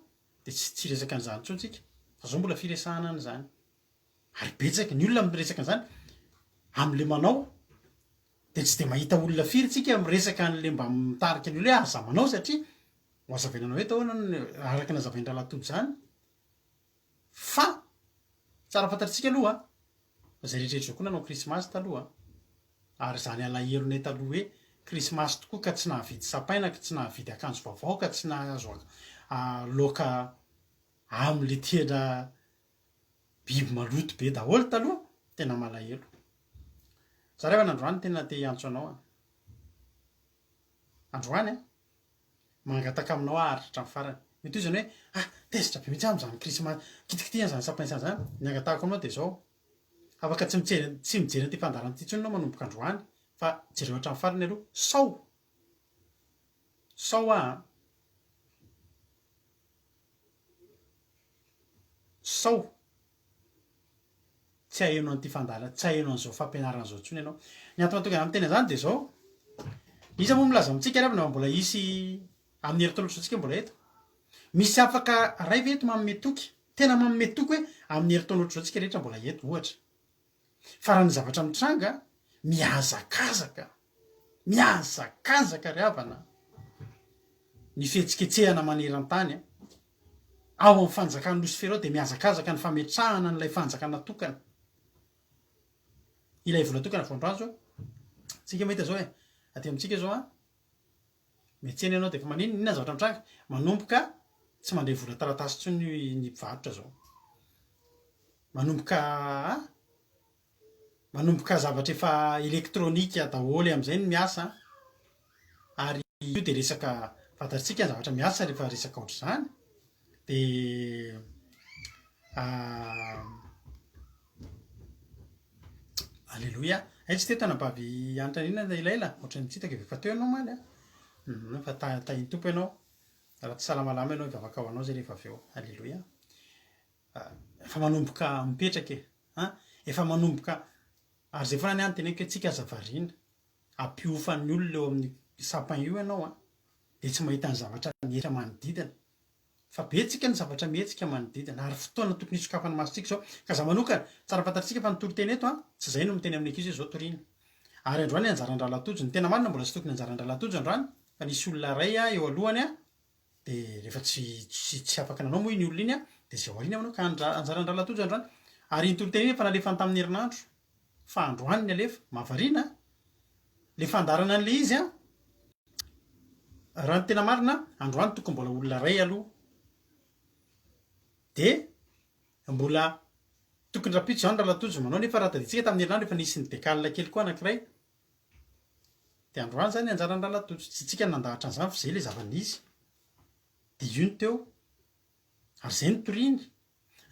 Speaker 1: dia tsy tsy hiresaka an'izany intsony tsika, fa izao mbola firesahana an'izany. Ary betsaka ny olona miresaka an'izany amin'ilay manao dia tsy dia mahita olona firy tsika miresaka an'ilay mba mitarika ny olona hoe aza manao satria Ho azavaina anao eto ahoana ny araka ny azavain-drahalahy Tojo izany fa tsara fantatritsika aloha fa izay rehetra izao koa nanao krismasy taloha ary izany alahelonay taloha hoe krismasy tokoa ka tsy nahavidy sapaina ka tsy nahavidy akanjo vaovao ka tsy nahazo laoka amin'ilay tena biby maloto be daholo taloha tena malahelo. Za rehefa nandroany tena te hiantso anao aho. Androany an! Mangataka aminao aho haharitra hatramin'ny farany. Mety ho izany hoe, ah, tezitra be mihitsy aho amin'izany krismasy, kitikitihana izany sapin izany. Ny angatahako aminao dia izao, afaka tsy mijery, tsy mijery an'ity fandaharana ity intsony ianao manomboka androany, fa jereo hatramin'ny farany aloha, sao, sao aho an, sao. Tsy haheno an'ity fandaharana, tsy haheno an'izao fampianarana izao intsony ianao. Ny antony mahatonga anah miteny an'izany dia izao, iza moa milaza amintsika ary avy na mbola hisy amin'ny herintaona ohatr'izao tsika mbola eto? Misy afaka ray ve eto manome toky, tena manome toky hoe amin'ny herintaona ohatr'izao tsika rehetra mbola eto ohatra? Fa raha ny zavatra mitranga, mihazakazaka, mihazakazaka ry havana ny fihetsiketsehana maneran-tany a! Ao amin'ny fanjakan'i Losifera ao dia mihazakazaka ny fametrahana an'ilay fanjakana tokana. Ilay vola tokana vao androany izao. Tsika mahita izao e. Aty amintsika izao an. Miantsena ianao dia efa maninona? Inona ny zavatra mitranga? Manomboka tsy mandray vola taratasy intsony ny mpivarotra izao. Manomboka manomboka zavatra efa elektronika daholo amin'izay ny miasa ary io dia resaka fantatsika ny zavatra miasa rehefa resaka ohatr'izany dia Aleloia. Hay tsy teto anabavy Hanitra Nirina elaela, ohatran'ny tsy hitako efa teo ianao omaly an. Hum, fa tahin'ny Tompo ianao. Raha tsy salamalama ianao hivavaka ho anao zay rehefa avy eo. Aleloia. Efa manomboka mipetraka e. An, efa manomboka ary zay foana ny ahy no teneniko hoe tsika aza variana. Ampiofan'ny olona eo amin'ny sapin io ianao an, dia tsy mahita ny zavatra mihetsika manodidina. Fa betsika ny zavatra mihetsika manodidina ary fotoana tokony hisokafan'ny masontsika izao. Ka za manokana, tsara fantatritsika fa ny toriteny eto an, tsy izay no miteny amin'ny ankizy hoe izao toriana. Ary androany anjaran-drahalahy Tojo, ny tena marina mbola tsy tokony anjaran-drahalahy Tojo androany fa nisy olona iray eo alohany an, dia rehefa tsy tsy tsy afaka nanao moa iny olona iny an, dia izay aoriana manao ka anjaran-drahalahy Tojo androany. Ary iny toriteny iny efa nalefany tamin'ny herinandro fa androany ny alefa. Mahavariana an! Le fandaharana an'le izy an, raha ny tena marina, androany tokony mbola olona iray aloha, de mbola tokony rahampitso izany Rahalatojo manao nefa raha tadidintsika tamin'ny herinandro efa nisy ni-decale kely koa anankiray, de androany izany anjaran'i Rahalatojo, tsy tsika no nandahatra an'izany fa zay le zava-nisy, de io no teo, ary zay no toriany.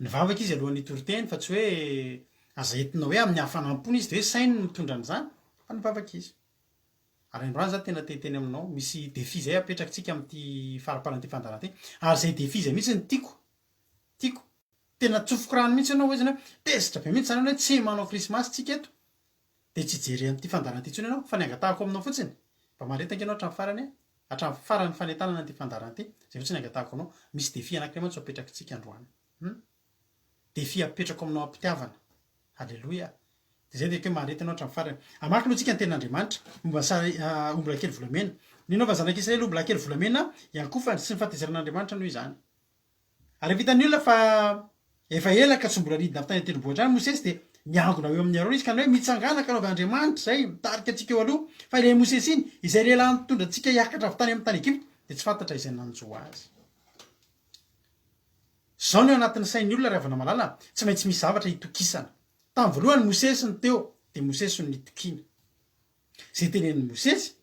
Speaker 1: Nivavaka izy alohan'ny hitory teny fa tsy hoe aza entina hoe amin'ny hafanam-pony izy dia hoe sainy no mitondra an'izany fa nivavaka izy. Ary androany za tena te hiteny aminao, misy défi izay apetrakitsika amin'ity faramparan'ity fandaharana ity, ary izay défi izay mihitsy no tiako, tiako, tena tsofiko rano mihitsy ianao hoe zany hoe tezitra be mihitsy zany ianao hoe tsy manao krismasy tsika eto, dia tsy hijery an'ity fandaharana ity intsony ianao fa ny angatahako aminao fotsiny, mba mahareta ange ianao hatramin'ny farany e, hatramin'ny faran'ny fanentanana an'ity fandaharana ity, izay fotsiny angatahako anao, misy défi anankiray mantsy ho apetrakitsika androany. Hum. Défi apetrako aminao am-pitiavana. Aleloia. Dia izay dia hoe mahareta ianao hatramin'ny farany. Hamaky aloha tsika ny tenin'Andriamanitra momba ny sary ombilahy kely volamena. Ny nanaovan'ny zanak'Israely ombilahy kely volamena hiankofany sy ny fahatezeran'Andriamanitra noho izany. Ary efa hitan'ny olona fa efa ela ka tsy mbola nidina avy tany an-tendrombohitra any Mosesy dia niangona eo amin'i Arona izy ka nanao hoe, Mitsangàna ka anaovy Andriamanitra izay mitarika antsika eo aloha, fa ilay Mosesy iny, izay lehilahy nitondra antsika hiakatra avy tany amin'ny tany Egypta, dia tsy fantatra izay nanjo azy. Izao no eo anatin'ny sain'ny olona ry havana malala, tsy maintsy misy zavatra itokisana. Tamin'ny voalohany Mosesy no teo, dia Mosesy no nitokiana. Izay tenenin'i Mosesy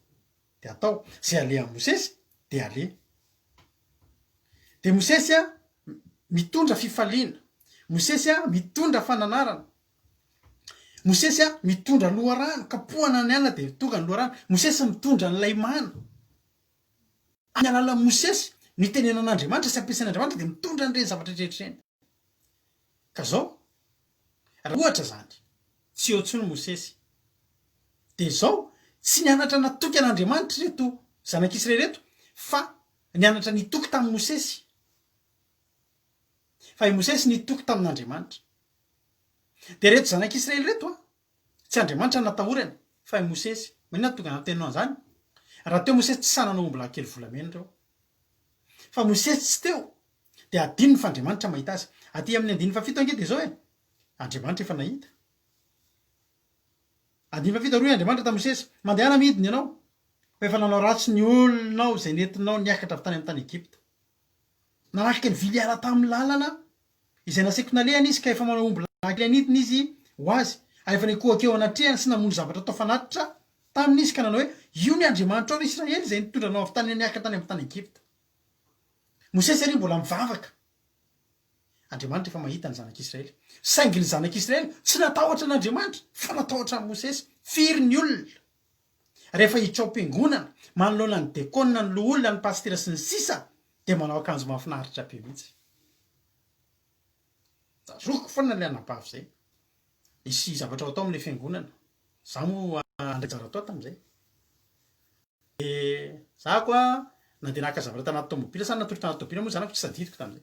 Speaker 1: dia atao, izay alehan'i Mosesy dia aleha. Dia Mosesy mitondra fifaliana, Mosesy mitondra fananarana, Mosesy mitondra loharano, kapohana ny alina dia tonga ny loharano, Mosesy mitondra an'ilay mana. Amin'ny alalan'i Mosesy no itenenan'Andriamanitra sy ampiasain'Andriamanitra dia mitondra an'ireny zavatra rehetra ireny. Ka izao, raha ohatra izany, tsy eo intsony Mosesy, dia izao, tsy nianatra natoky an'Andriamanitra ireto zanak'Israely ireto fa nianatra nitoky tamin'i Mosesy. Fa i Mosesy nitoky tamin'Andriamanitra. Dia ireto zanak'Israely ireto an, Tsy Andriamanitra no natahorany fa i Mosesy. Maninona no tonga nanteninao an'izany? Raha teo Mosesy tsy sahy nanao ombilahy kely volamena ireo. Fa Mosesy tsy teo dia adinony fa Andriamanitra mahita azy. Aty amin'ny andininy fahafito ange dia izao e, Andriamanitra efa nahita. Andininy fahafito ary hoy Andriamanitra tamin'i Mosesy, Mandehana midina ianao, fa efa nanao ratsy ny olonao izay nentinao niakatra avy tany amin'ny tany Egypta. Nanaraka ny vily hiala tamin'ny lalana Izay nasaiko nalehany izy ka efa manao omby lahy kely anidina izy ho azy, ary efa nikohaka eo anatrehany sy namono zavatra atao fanatitra taminy izy ka nanao hoe, Io ny Andriamanitrao, ry Israely, izay nitondra anao avy tany niakatra tany amin'ny tany Egypta. Mosesy àry mbola mivavaka. Andriamanitra efa mahita ny zanak'Israely. Saingy ny zanak'Israely tsy natahotra an'Andriamanitra, fa natahotra an'i Mosesy. Firy ny olona, rehefa hitrao-piangonana, manoloana ny dekona, ny loholona, ny pasitera, sy ny sisa, dia manao akanjo mahafinaritra be mihitsy. Tsaroako foana ilay anabavy izay. Nisy zavatra ho atao amin'ilay fiangonana. Izaho moa handray anjara tao tamin'izay. Dia za koa nandeha naka zavatra tanaty tômôbila sa natory tanaty tômôbila moa zanako tsy tadidiko tamin'izay.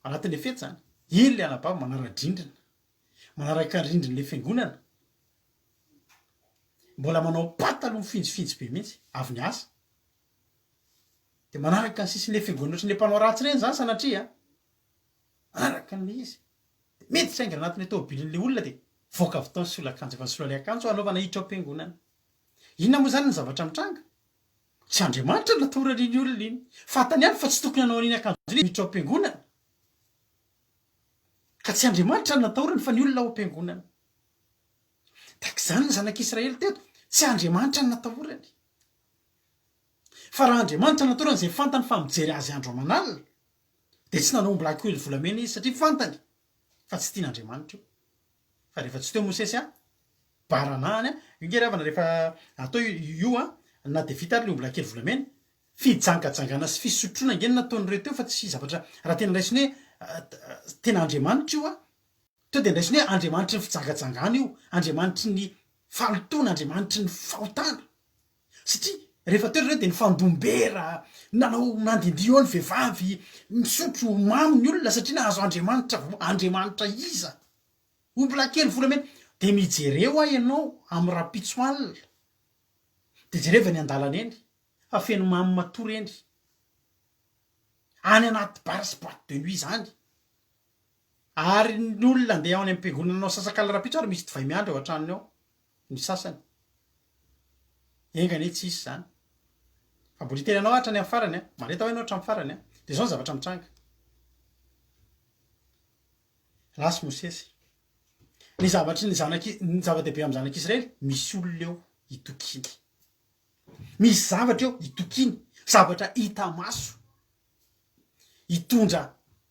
Speaker 1: Anatin'ilay fety izany. Iny ilay anabavy manara-drindrina. Manaraka ny rindrin'ilay fiangonana. Mbola manao pataloha mifinjifinjy be mihitsy avy niasa. Dia manaraka ny sisin'ilay fiangonana ohatran'ilay mpanao ratsy ireny izany sanatria a! Manaraka an'ilay izy. Dia miditra haingana anatin'ilay tomobilin'ilay olona dia mivoaka avy tao nisolo akanjo, efa nisolo ilay akanjo hanaovana hiditra ao am-piangonana. Inona moa izany ny zavatra mitranga? Tsy Andriamanitra no natahorany iny olona iny. Fantany ihany fa tsy tokony hanao an'iny akanjo iny miditra ao am-piangonana. Ka tsy Andriamanitra no natahorany fa ny olona ao am-piangonana. Tahaka izany ny zanak'Israely teto, tsy Andriamanitra no natahorany. Fa raha Andriamanitra no natahorany izay fantany fa mijery azy andro aman'alina, dia tsy nanao ombilahy koely volamena izy satria fantany fa tsy tian'Andriamanitra io. Fa rehefa tsy teo Mosesy an, baranahany an, io nge ry havana rehefa atao io an, na dia vita ary le ombilahy kely volamena, fijangajangana sy fisotroana nge no nataon'ireo teo fa tsy zavatra, raha tena raisiny hoe tena Andriamanitra io an, teo dia ndraisiny hoe Andriamanitry ny fijangajangana io, Andriamanitry ny fahalotoana, Andriamanitry ny fahotana. Satria rehefa teo ireo dia nifandom-bera, nanao nandindihy eo ny vehivavy, misotro, mamo ny olona satria nahazo Andriamanitra vao, Andriamanitra iza? Ombilahy kely volamena, dia mijereo aho ianao amin'ny rahampitso alina, dia jereo avy any an-dalana eny fa feno mamo matory eny, any anaty bar sy boite de nuit izany, ary ny olona andeha any am-piangonana hanao sasak'alina rahampitso ary misy divay miandry ao an-tranony ao. ny sasany. Enga anie tsy hisy izany. Fa mbola hiteny anao aho hatrany amin'ny farany an! Mahareta hoa ianao hatramin'ny farany an! Dia izao ny zavatra mitranga. Lasa Mosesy. Ny zavatry ny zanak'i, ny zava-dehibe amin'ny zanak'Israely, misy olona eo itokiany. Misy zavatra eo itokiany, zavatra hita maso. Hitondra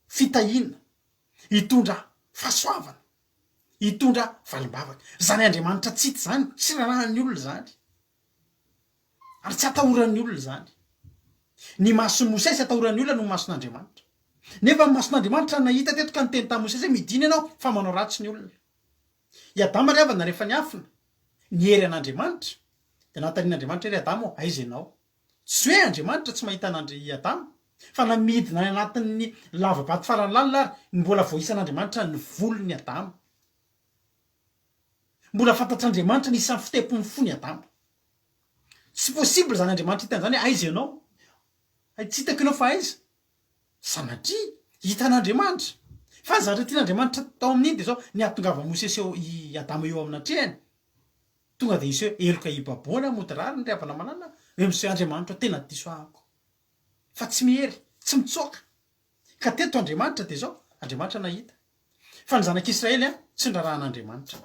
Speaker 1: fitahiana, hitondra fahasoavana. hitondra valim-bavaka. Izany Andriamanitra tsy hita izany, tsy rarahan'ny olona izany. Ary tsy atahoran'ny olona izany. Ny mason'i Mosesy atahoran'ny olona noho ny mason'Andriamanitra. Nefa ny mason'Andriamanitra nahita teto ka niteny tamin'i Mosesy hoe midina ianao fa manao ratsy ny olona. I Adama ry havana rehefa niafina, niery an'Andriamanitra, dia nanontanian'Andriamanitra hoe ry Adama ô, aiza ianao? Tsy hoe Andriamanitra tsy mahita an'Andri Adama, fa na midina any anatin'ny lava-bato farany lalina ary, ny mbola voaisan'Andriamanitra ny volon'i Adama. Mbola fantatr'Andriamanitra ny isan'ny fitepon'ny fon'i Adama. Tsy possible izany Andriamanitra hitany izany hoe aiza ianao? Hay tsy hitako ianao fa aiza? Sanatria, hitan'Andriamanitra. Fa ny zavatra tian'Andriamanitra tao amin'iny dia izao, ny hahatongavan'i Mosesy eo, i Adama eo amin'ny natrehany, Tonga dia hiseho heloka hibaboana mody rariny ry havana malala hoe miseho Andriamanitra tena diso ahako. Fa tsy miery, tsy mitsoaka. Ka teto Andriamanitra dia izao, Andriamanitra nahita. Fa ny zanak'Israely an, tsy nirarahan'Andriamanitra.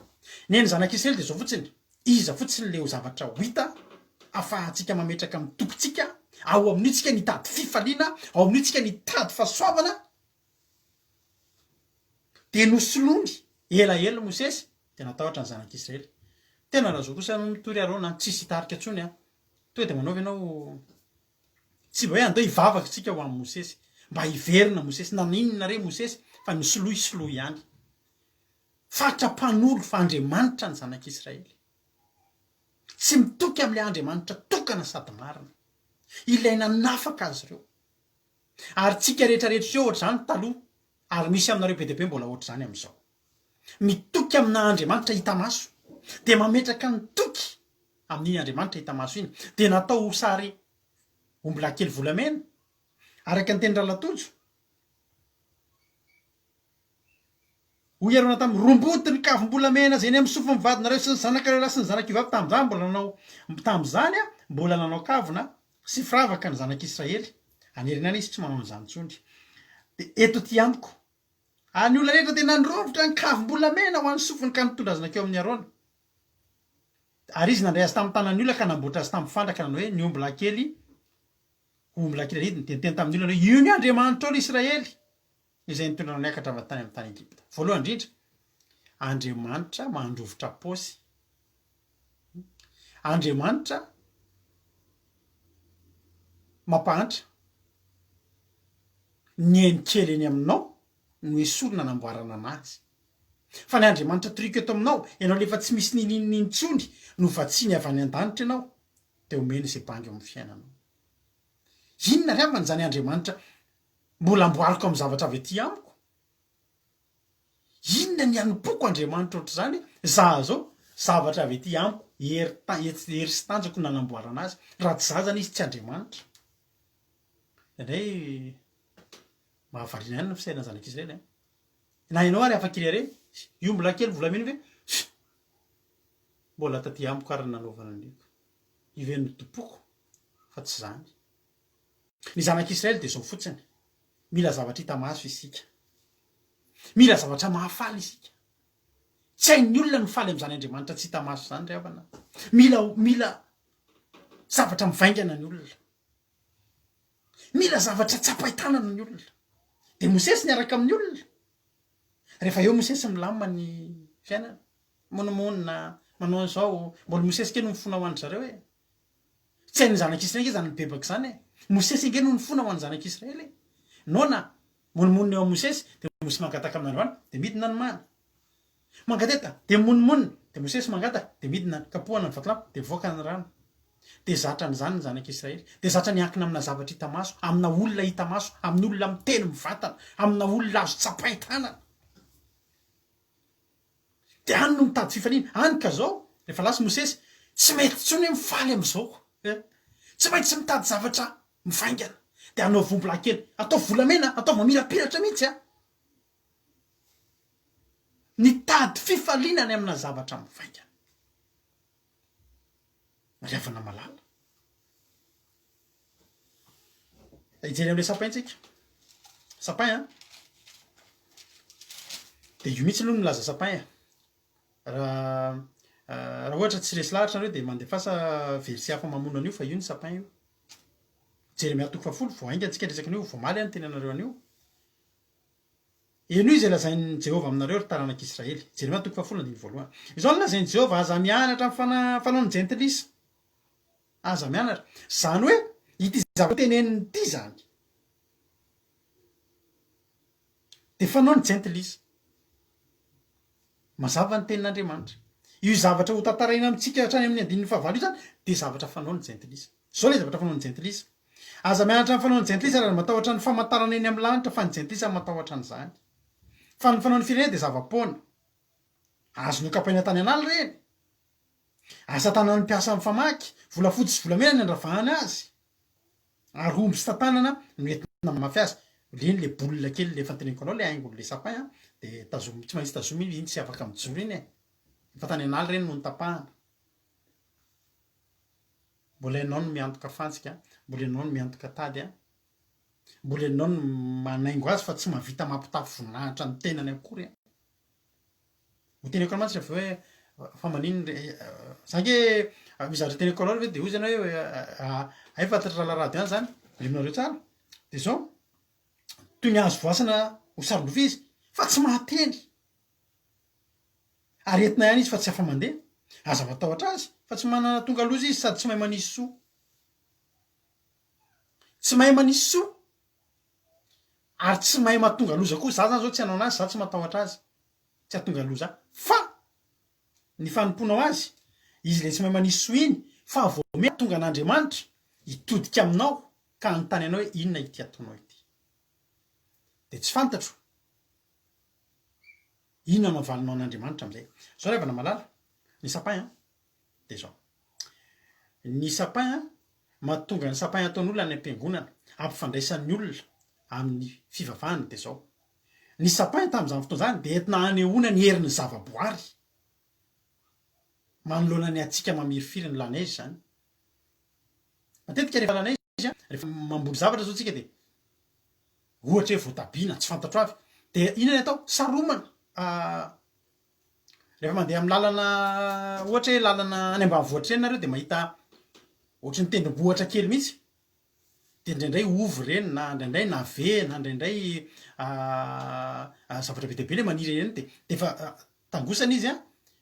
Speaker 1: Ny an'ny zanak'Israely dia izao fotsiny, iza fotsiny le ho zavatra ho hita afahantsika mametraka ny tokintsika, ao amin'io tsika ny hitady fifaliana, ao amin'io tsika ny hitady fahasoavana, Dia nosoloiny elaela Mosesy, dia natahotra ny zanak'Israely. Tena raha zao kosa no mitory Arona an, tsisy hitarika intsony an. Tonga dia manaova ianao, tsy mba hoe andeha hivavaka isika ho an'i Mosesy, mba hiverina Mosesy, naninona re Mosesy fa nosoloy soloy ihany. Fatra mpanolo fa Andriamanitra ny zanak'Israely. Tsy mitoky amin'ilay Andriamanitra tokana sady marina. Ilay nanafaka azy ireo. Ary tsika rehetra rehetra ireo ohatr'izany taloha ary misy aminareo be dia be mbola ohatr'izany amin'izao. Mitoky amina Andriamanitra hita maso dia mametraka ny toky amin'iny Andriamanitra hita maso iny dia natao ho sary ombilahy kely volamena araka ny tenin'i Ralatojo. Hoy Arona taminy, Romboty ny kavim-bolamena izay eny amin'ny sofin'ny vadinareo sy ny zanakareo lahy sy ny zanak'io vavy. Tamin'izany mbola nanao, tamin'izany mbola nanao kavina sy firavaka ny zanak'Israely. Any aoriana any izy tsy manao an'izany intsony. Dia eto aty amiko. Ary ny olona rehetra dia nandrovitra ny kavim-bolamena ho an'ny sofiny ka nitondra azy nankeo amin'i Arona. Ary izy nandray azy tamin'ny tanan'ny olona ka namboatra azy tamin'ny fandraka nanao hoe, Ny ombilahy kely ho ombilahy kely anidina. Dia niteny tamin'ny olona hoe, Io ny Andriamanitrao, ry Israely! izay nitondra anao niakatra avy tany amin'ny tany Egypta. Voalohany indrindra, Andriamanitra mandrovitra paosy. Andriamanitra mampahantra. Ny ainy kely eny aminao no esorina anamboarana anazy. Fa ny Andriamanitra toriko eto aminao, ianao le efa tsy misy nininininy intsony, no vatsiany avy any an-danitra ianao, dia omeny izay bangy eo amin'ny fiainanao. Inona ry havana izany Andriamanitra Mbola amboariko amin'ny zavatra avy aty amiko? Inona ny hanompoako Andriamanitra ohatr'izany? Za zao, zavatra avy aty amiko, hery ta- hery sy tanjako no nanamboarana azy. Raha tsy za zany izy tsy Andriamanitra. Indraindray mahavariana ihany ny fisainan'ny zanak'Israely an. Na ianao ary afaka irery, io mbola kely volamena io ve? Mbola taty amiko ary ny nanaovana an'io. Io ve no tompoko? Fa tsy izany. Ny zanak'Israely dia izao fotsiny, mila zavatra hita maso isika. Mila zavatra mahafaly isika. Tsy hain'ny olona ny mifaly amin'izany Andriamanitra tsy hita maso izany ry havana. Mila, mila zavatra mivaingana ny olona. Mila zavatra tsapain-tanana ny olona. Dia Mosesy niaraka amin'ny olona. Rehefa eo Mosesy milamina ny fiainana. Monomonona, manao an'izao. Mbola Mosesy kely no mifona ho an-dry zareo e. Tsy hain'ny zanak'Israely ange izany mibebaka izany e. Mosesy ange no nifona ho an'ny zanak'Israely e. Noana, monomonona eo amin'i Mosesy, dia Mosesy mangataka amin'Andriamanitra, dia midina ny mana. Mangateta, dia mimonomonona, dia Mosesy mangataka, dia midina, kapohana ny vatolampy, dia mivoaka ny rano. Dia zatra an'izany ny zanak'Israely. Dia zatra niankina amina zavatra hita maso, amina olona hita maso, amin'olona miteny mivantana, amina olona azo tsapain-tanana. Dia any no mitady fifaliana. Any ka zao, rehefa lasa Mosesy, tsy mety intsony hoe mifaly amin'izao. Tsy maintsy mitady zavatra mivaingana. Dia anaovy ombilahy kely. Ataovy volamena, ataovy mamirapiratra mihitsy an. Nitady fifaliana any amina zavatra mivaingana. Ry havana malala. Hijery an'ilay sapin tsika. Sapin an. Dia io mihitsy aloha no milaza sapin e. Raha raha ohatra tsy resy lahatra nareo dia mandefasa verset hafa mamono an'io fa io ny sapin io. Jeremia toko fahafolo, vao haingana tsika niresaka an'io, vao omaly aho niteny anareo an'io. Henoy izay lazain'i Jehovah aminareo, ry taranak'Israely. Jeremia toko fahafolo andininy voalohany. Izao no lazain'i Jehovah, Aza mianatra ny fanaon'ny jentilisa. Aza mianatra. Izany hoe, ity zavatra teneniny ity izany, dia fanaon'ny jentilisa. Mazava ny tenin'Andriamanitra. Io zavatra hotantaraina amintsika hatrany amin'ny andininy fahavalo io izany, dia zavatra fanaon'ny jentilisa. Izao ilay zavatra fanaon'ny jentilisa. Aza mianatra ny fanaon'ny jentilisa ary aza matahotra ny famantarana eny amin'ny lanitra, fa ny jentilisa no matahotra an'izany. Fa ny fanaon'ny firenena dia zava-poana. Azo nokapaina tany an'ala ireny. Asa tanan'ny mpiasa mifamaky, volafotsy sy volamena ny andravahana azy, ary omby sy tantanana no entina mamafy azy. Ireny le boule kely le efa noteneniko anao, le haingon'le sapin an, de tazomy, tsy maintsy tazomy iny, iny tsy afaka mijoro iny e. Efa tany an'ala ireny no notapahana. Mbola ianao no miantoka fantsika, mbola ianao no miantoka tady an, mbola ianao no manaingo azy fa tsy mahavita mampitafy voninahitra ny tenany akory an. Ho teneniko anao mantsy avy eo hoe fa maninona re za nge misy zavatra teneniko anao ve de hozy ianao hoe hay fantatr'i Ralarado ihany zany, henonareo tsara? De zao, toy ny azo voasana ho saron-drofia izy fa tsy mahateny, aretina ihany izy fa tsy afa-mandeha, aza matahotra azy fa tsy manana tonga loza izy sady tsy mahay manisy soa, tsy mahay manisy soa. Ary tsy mahay mahatonga loza koa, za zany zao tsy hanao anazy, za tsy matahotra azy, tsy hahatonga loza ahy, fa ny fanompoanao azy, izy le tsy mahay manisy soa iny, fa vao mea tonga an'Andriamanitra hitodika aminao ka hanontany anao hoe inona ity ataonao ity? De tsy fantatro inona no havalinao an'Andriamanitra amizay. Zao ry havana malala, ny sapin an, de zao. Ny sapin an, mahatonga ny sapin ataon'olona any am-piangonana, ampifandraisan'ny olona amin'ny fivavahana dia zao. Ny sapin tamin'izany fotoana izany dia entina hanehoana ny herin'ny zava-boary manoloana ny hatsiaka mamirifiry ny la neige izany. Matetika rehefa la neige, rehefa mamboly zavatra zao tsika dia ohatra hoe voatabia na tsy fantatro avy dia inona ny atao? Saromana. Rehefa mandeha amin'ny lalana ohatra hoe lalana any ambanivohitra eny nareo dia mahita ohatry ny tendrombohitra kely mihitsy, dia indraindray ovy ireny na indraindray navet na indraindray zavatra be dia be ilay maniry eny dia dia efa tangosana izy an,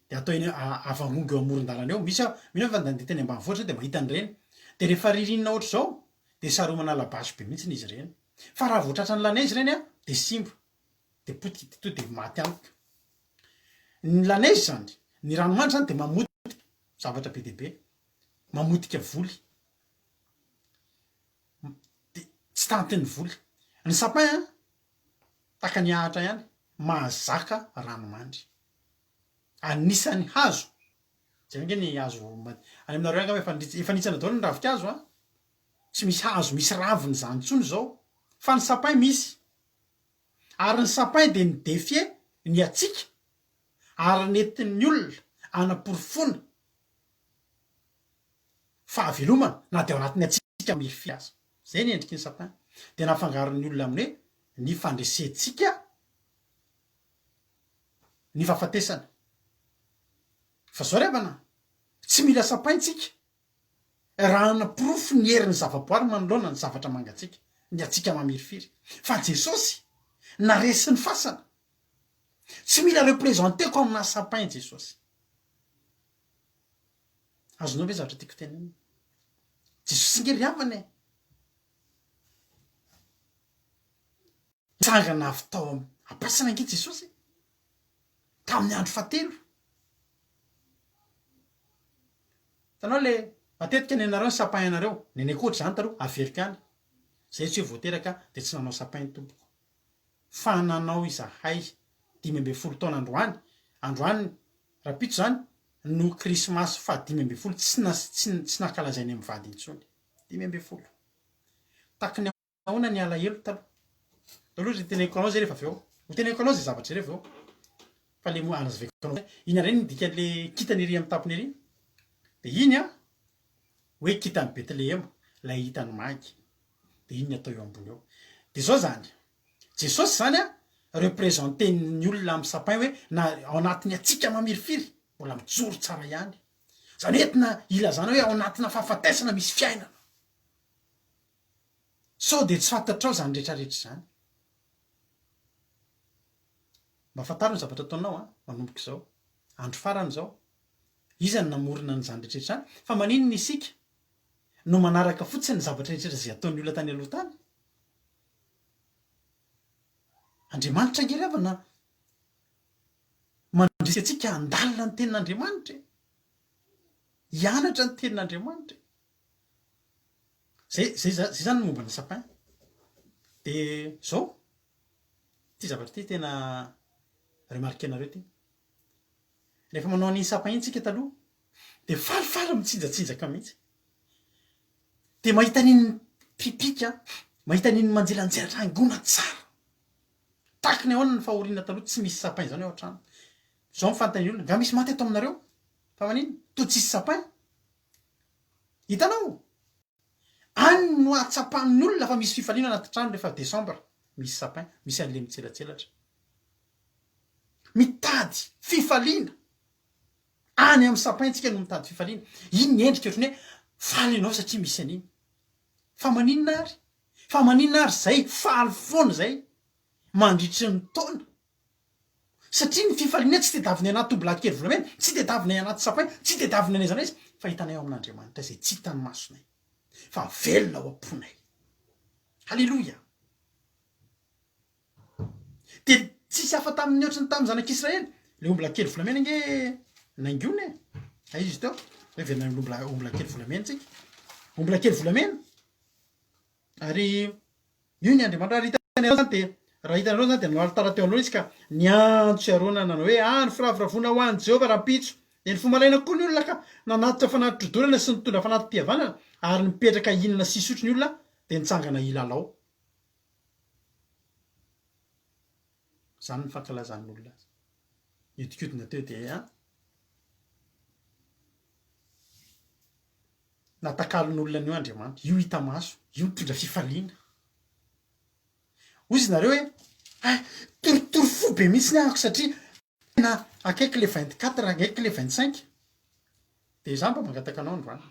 Speaker 1: dia atao eny avangongo eo amoron-dalana eo, misy aho, mino aho fa nandeha teny ambanivohitra dia mahita an'ireny, dia rehefa ririnina ohatr'izao dia saromana labasy be mihitsy izy ireny, fa raha vao tratran'ny la neige ireny an dia simba, dia potika dia to dia maty antoka. Ny la neige zany, ny ranomandry zany dia mamotika zavatra be dia be, mamotika voly, dia tsy tantin'ny voly. Ny sapin an, tahaka ny ahitra ihany, mahazaka ranomandry. Anisan'ny hazo, jereo ange ny hazo, any aminareo any angamba efa efa nihitsana daholo ny ravinkazo an, tsy misy hazo misy raviny izany intsony izao, fa ny sapin misy. Ary ny sapin dia ni-defier ny hatsiaka ary nentin'ny olona hanaporofoana fahavelomana na dia ao anatin'ny hatsiaka. hatsiaka mamirifiry aza. Izay ny endriky ny sapin. Dia nafangaron'ny olona amin'ny hoe ny fandresentsika ny fahafatesana. Fa zao ry havana, tsy mila sapin tsika raha hanaporofo ny herin'ny zavaboary manoloana ny zavatra mangatsiaka, ny hatsiaka mamirifiry. Fa Jesosy naresy ny fasana. Tsy mila representer-ko amina sapin Jesosy. Azonao ve zavatra tiako tenenina? Jesosy ange ry havana e! Nitsangana avy tao am-pasana ange Jesosy e! Tamin'ny andro fahatelo. Hitanao le matetika nenareo ny sapin anareo, nenay koa ohatr'izany taloha, averiko ihany. Zay tsy hoe vao teraka dia tsy nanao sapin tompoko. Fa nanao izahay 15 taona androany, androany rahampitso izany no krismasy faha 15 tsy tsy tsy nankalazainay mivady intsony. 15. Taky ny Ahoana ny alahelo taloha? Taloha ry teneniko anao zay rehefa avy eo. Ho teneniko anao zay zavatra zay rehefa avy eo. Fa le moa anazavaiko anao zay. Inona indray ny dikan'le kintana ery amin'ny tampony ery? De iny an, hoe kintan'i Betlehema, ilay hitan'ny magy. De iny ny atao eo ambony eo. De zao zany, Jesosy zany an, representer-n'ny olona amin'ny sapin hoe na ao anatin'ny hatsiaka mamirifiry, mbola mijoro tsara ihany. Zany hoe entina ilazana hoe ao anatina fahafatesana misy fiainana. Sao dia tsy fantatrao izany rehetra rehetra izany? Mba fantaro ny zavatra ataonao an, manomboka izao. Andro farany izao. Iza no namorona an'izany rehetra rehetra izany? Fa maninona isika no manaraka fotsiny ny zavatra rehetra rehetra izay ataon'ny olona tany aloha tany? Andriamanitra ange ry havana mandrisika antsika handalina ny tenin'Andriamanitra e! Hianatra ny tenin'Andriamanitra e! Zay zay zay zany ny momba ny sapin. De zao, ty zavatra ty tena remarquer-nareo ty. Rehefa manao an'iny sapin iny tsika taloha de falifaly mitsinjatsinjaka mihitsy. De mahita an'iny mipipika, mahita an'iny manjelanjelatra haingoana tsara. Tahaky ny ahoana ny fahoriana taloha tsy misy sapin zany ao an-trano. Zao ny fanontanian'ny olona, nga misy maty ato aminareo? Fa maninona? Toa tsisy sapin? Hitanao? Any no ahatsapan'ny olona fa misy fifaliana anaty trano rehefa décembre, misy sapin, misy an'le mitselatselatra. Mitady fifaliana. Any amin'ny sapin tsika no mitady fifaliana. Iny ny endrika ohatran'ny hoe faly ianao satria misy an'iny. Fa maninona ary? Fa maninona ary zay faly foana zay mandritry ny taona? Satria ny fifaliana tsy tedavina anaty ombilahy kely volamena, tsy tedavina anaty sapin, tsy tedavina n'aiza n'aiza, fa hitanay ao amin'Andriamanitra izay tsy hitan'ny masonay, fa velona ao am-ponay. Haleloia! Dia tsisy hafa tamin'ny ohatry ny tamin'ny zanak'Israely. Ilay ombilahy kely volamena ange naingoina e. Aiza izy teo? Hoe velona amin'ny ombilahy ombilahy kely volamena tsika. Ombilahy kely volamena. Ary Io ny Andriamanitra. Ary hitanareo izany dia, raha hitanareo izany dia nanao alitara teo anoloany izy ka niantso i Arona nanao hoe, Ah, ny firavoravoana ho an'i Jehovah rahampitso. Dia nifoha maraina koa ny olona ka nanatitra fanatitrodorana sy nitondra fanati-pihavanana, ary nipetraka hihinana sy hisotro ny olona, dia nitsangana hilalao. Izany ny fankalazan'ny olona azy. Nihodinkodina teo dia Natakalon'olona an'io Andriamanitra. Io hita maso, io mitondra fifaliana. Hoy izy nareo hoe, hay, torotoro fo be mihitsy ny ahako satria tena akaiky le 24, akaiky le 25. Dia izaho mba mangataka anao androany.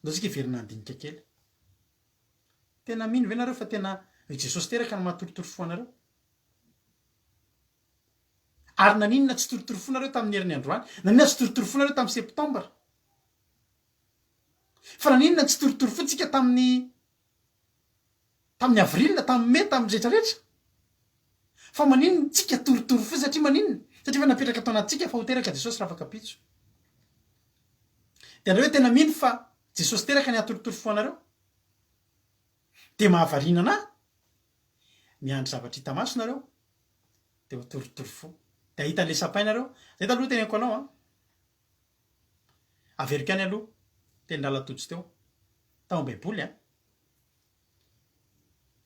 Speaker 1: Ndao tsika hiverina handinika kely. Tena mino ve nareo fa tena i Jesosy teraka no mahatorotoro fo anareo? Ary naninona tsy torotoro fo nareo tamin'ny herin'ny androany? Naninona tsy torotoro fo nareo tamin'ny septembre? Fa naninona tsy torotoro fo tsika tamin'ny tamin'ny avril, tamin'ny mai, tamin'ny rehetra rehetra? Fa maninona tsika torotoro fo satria maninona? Satria efa napetraka tao anatintsika fa ho teraka Jesosy rafakampitso. Dia nareo tena mino fa Jesosy teraka ny hahatorotoro fo anareo? Dia mahavariana anah? Miandry zavatra hita maso nareo? Dia ho torotoro fo. Dia hahita an'ilay sapin nareo. Zay taloha teneniko anao an. Averiko ihany aloha teny Ralatojo teo. Tao am-baiboly an.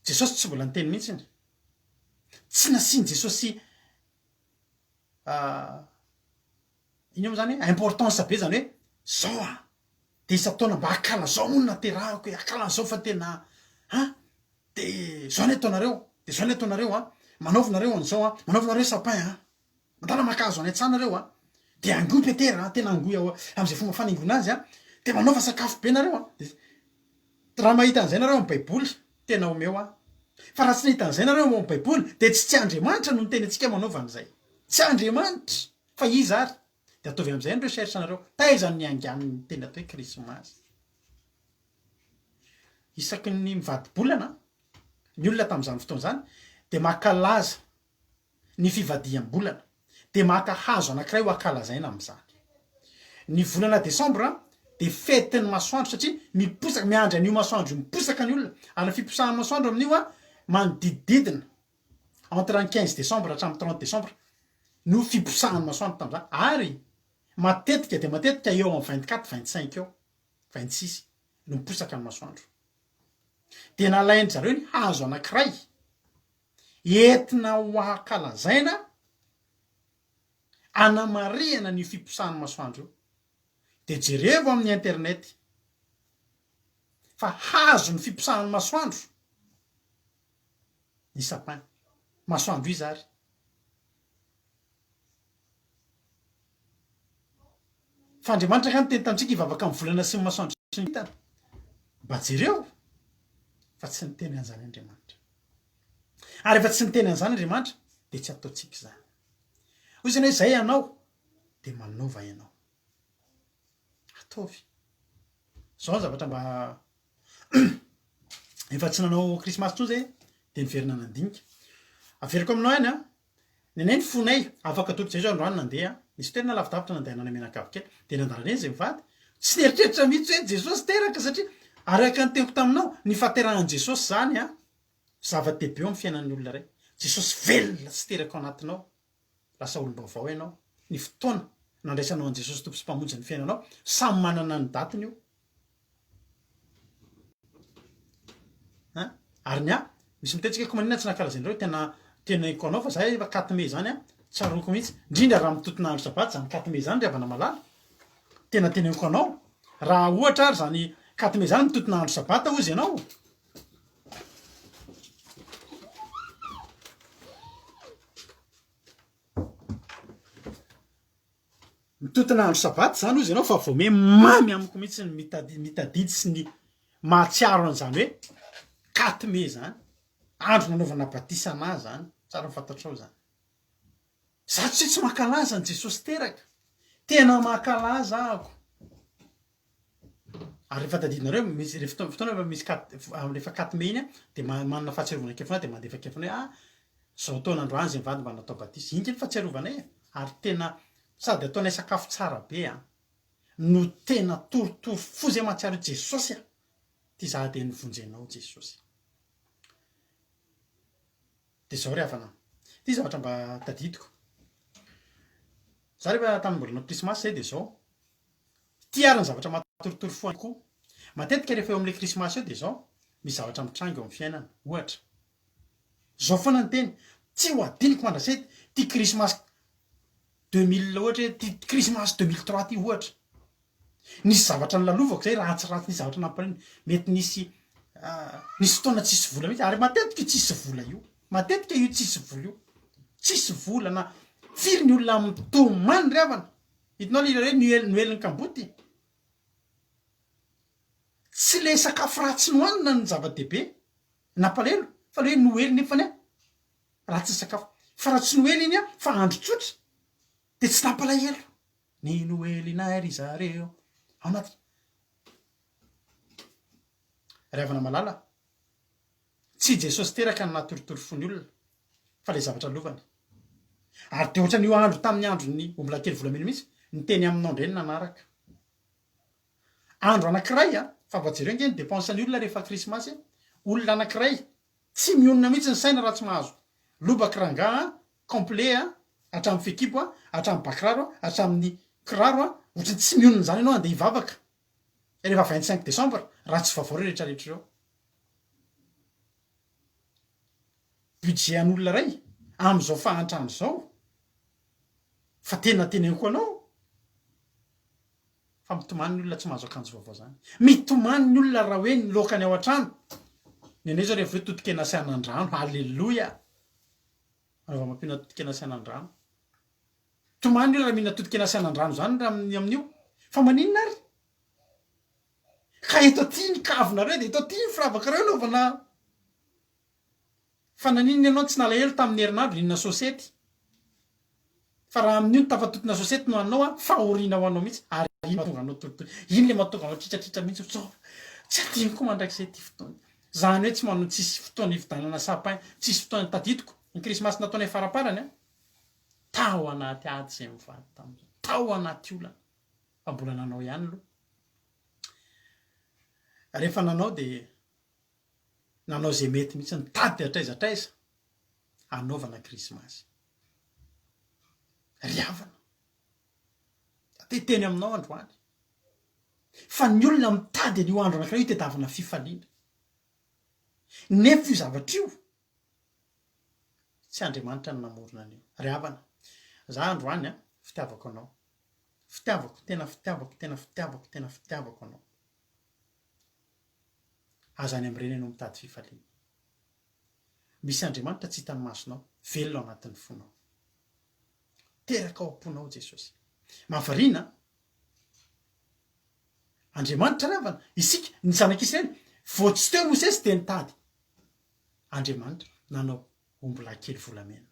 Speaker 1: Jesosy tsy mbola niteny mihitsiny. Tsy nasian'i Jesosy inona moa zany hoe importance be zany hoe zao an. Dia isan-taona mba ankalazao moa ny naterahako e, ankalazao fa tena an! Dia izao ny ataonareo, dia izao ny ataonareo an, manaova nareo an'izao an, manaova nareo sapin an, mandala maka hazo any an-tsaha nareo an, dia angoy Petera an, tena angoy ao amin'izay fomba fanaingoana azy an, dia manaova sakafo be nareo an, dia raha mahita an'izay nareo amin'ny baiboly, tena omeo aho. Fa raha tsy nahita an'izay nareo ao amin'ny baiboly, dia tsy tsy Andriamanitra no niteny antsika manaova an'izay. Tsy Andriamanitra! Fa iza ary? Dia ataovy amin'izay ny recherche nareo, taiza no niaingan'ny teny atao hoe krismasy? Isaky ny mivadi-bolana ny olona tamin'izany fotoana izany dia mankalaza ny fivadiham-bolana, dia maka hazo anankiray ho ankalazaina amin'izany. Ny volana desambra dia fetin'ny masoandro satria miposaka, miandry an'io masoandro io miposaka ny olona, ary ny fiposahan'ny masoandro amin'io manodidididina entre ny 15 décembre hatramin'ny 30 décembre no fiposahan'ny masoandro tamin'izany ary matetika dia matetika eo amin'ny 24, 25 eo, 26 no miposaka ny masoandro. Dia nalain-dry zareo ny hazo anankiray entina ho ankalazaina anamarihana an'io fiposahan'ny masoandro io. Dia jerevo amin'ny internet fa hazo ny fiposahan'ny masoandro ny sapin. Masoandro iza ary? Fa Andriamanitra angaha niteny tamintsika hivavaka amin'ny volana sy ny masoandro sy ny kintana? Mba jereo fa tsy niteny an'izany Andriamanitra. Ary rehefa tsy niteny an'izany Andriamanitra dia tsy ataontsika izany. Hoy izy hoe izay ianao dia manova ianao. Ataovy. Izao ny zavatra mba efa tsy nanao krismasy intsony zay dia niverina nandinika. Averiko aminao ihany an, ny anay ny fonay afaka atolotra zay zao androany nandeha, nisy toerana lavidavitra nandehananay mianakavy kely, dia nandalana eny zay mivady, tsy nieritreritra mihitsy hoe Jesosy teraka satria araka ny teniko taminao, ny fahaterahan'i Jesosy zany an, zava-dehibe eo amin'ny fiainan'ny olona iray. Jesosy velona sy teraka ao anatinao. Lasa olom-baovao ianao. Ny fotoana nandraisanao an'i Jesosy Tompo sy Mpamonjy ny fiainanao, samy manana ny datiny io. An? Ary ny ahy, misy miteny tsika ko maninona tsy nankalazainareo, tena teneniko anao fa za efa quatre mai zany an, tsaroako mihitsy, indrindra raha mitontona andro sabata zany quatre mai zany ry havana malala, tena teneniko anao, raha ohatra ary zany quatre mai zany mitontona andro sabata hozy ianao, Mitontona andro sabata izany hozy ianao fa vao miha mamy amiko mihitsy ny mitadidy sy ny mahatsiaro an'izany hoe quatre mai izany, andro nanaovana batisa anah izany, tsara ho fantatrao izany. Za tsy hoe tsy mankalaza an'i Jesosy teraka, tena mankalaza ahako. Ary rehefa tadidinareo, misy rehefa fotoana fotoana rehefa misy quatre rehefa quatre mai iny an, dia manana fahatsiarovana kely foana dia mandefa kely foana hoe ah zao taona androany zay mivady mba natao batisa. Iny kely fahatsiarovanay e! Ary tena sady ataonay sakafo tsara be an, no tena torotoro fo zay mahatsiaro hoe Jesosy a! Ty za dia nivonjenao Jesosy. Dia zao ry havana, ty zavatra mba tadidiko. Za rehefa tamin'ny mbola nanao krismasy zay dia zao, Ity ary ny zavatra mahatorotoro fo ahy koa. Matetika rehefa eo amin'ilay krismasy eo dia izao, misy zavatra mitranga eo amin'ny fiainana. Ohatra. Izao foana ny teny, tsy ho adinoko mandrakizay ity krismasy 2000 ohatra hoe ity krismasy 2003 ity ohatra. Nisy zavatra nolalovako izay ratsiratsy, nisy zavatra nampalahelo, mety nisy nisy fotoana tsisy vola mihitsy, ary matetika io tsisy vola io, matetika io tsisy vola io, tsisy vola na firy ny olona mitomany ry havana. Hitanao le hira hoe Noel Noelin'ny kamboty? Tsy le sakafo ratsy nohanina no zava-dehibe nampalahelo fa le hoe Noely nefany an ratsy ny sakafo. Fa raha tsy Noely iny an fa andro tsotra de tsy nampalahelo. Ny Noelinay ry zareo ao anaty. Ry havana malala, tsy i Jesosy teraka no nahatorotoro fo ny olona fa le zavatra lovany. Ary dia ohatran'io andro tamin'ny andron'ny ombilahikely volamena mihitsy, ny teny aminao indray no nanaraka. Andro anankiray a, fa mba jereo ange ny dépense ny olona rehefa krismasy e, olona anankiray tsy mionona mihitsy ny saina raha tsy mahazo lobaka rangaha a, complet a, hatramin'ny fehikibo a, hatramin'ny bakiraro a, hatramin'ny kiraro a, ohatran'ny tsy mionona izany ianao handeha hivavaka rehefa 25 décembre raha tsy vaovao ireo rehetra rehetra ireo. Budget an'olona iray amin'izao fahantrana izao fa tena teneniko anao. Fa mitomany ny olona tsy mahazo akanjo vaovao zany. Mitomany ny olona raha hoe ny laokany ao an-trano. Ny anay zao rehefa hoe totokena sy anandrano. Alléluia! Raha vao mampihinana totokena sy anandrano. Tomany ny olona raha mihinana totokena sy anandrano zany raha amin'ny amin'io. Fa maninona ary? Ka eto aty ny kavinareo dia eto aty ny firavakareo anaovana Fa naninona ianao tsy nalahelo tamin'ny herinandro nihinana sosety? Fa raha amin'io ny tafatotona sosety no haninao an, fahoriana ho anao mihitsy ary iny mahatonga anao torotoro, iny le mahatonga anao tritratritra mihitsy hoe zao, tsy adinoko mandrakizay ity fotoana ity. Zany hoe tsy manao, tsisy fotoana hividanana sapin, tsisy fotoana, tadidiko ny krismasy nataonay faraparany an, tao anaty ady izay mivady tamin'izay, tao anaty olana, fa mbola nanao ihany aloha. Rehefa nanao dia nanao izay mety mihitsy, nitady hatraiza hatraiza hanaovana krismasy. Ry havana, te hiteny aminao androany fa ny olona mitady an'io andro anankiray io hitadiavana fifaliana. Nefa io zavatra io, tsy Andriamanitra no namorona an'io. Ry havana, za androany an, fitiavako anao, fitiavako, tena fitiavako, tena fitiavako, tena fitiavako anao. Aza any amin'ireny ianao mitady fifaliana. Misy Andriamanitra tsy hitan'ny masonao, velona ao anatin'ny fonao. Teraka ao am-ponao Jesosy. Mahavariana an! Andriamanitra ry havana, isika, ny zanak'Israely, vao tsy teo Mosesy dia nitady Andriamanitra nanao ombilahy kely volamena.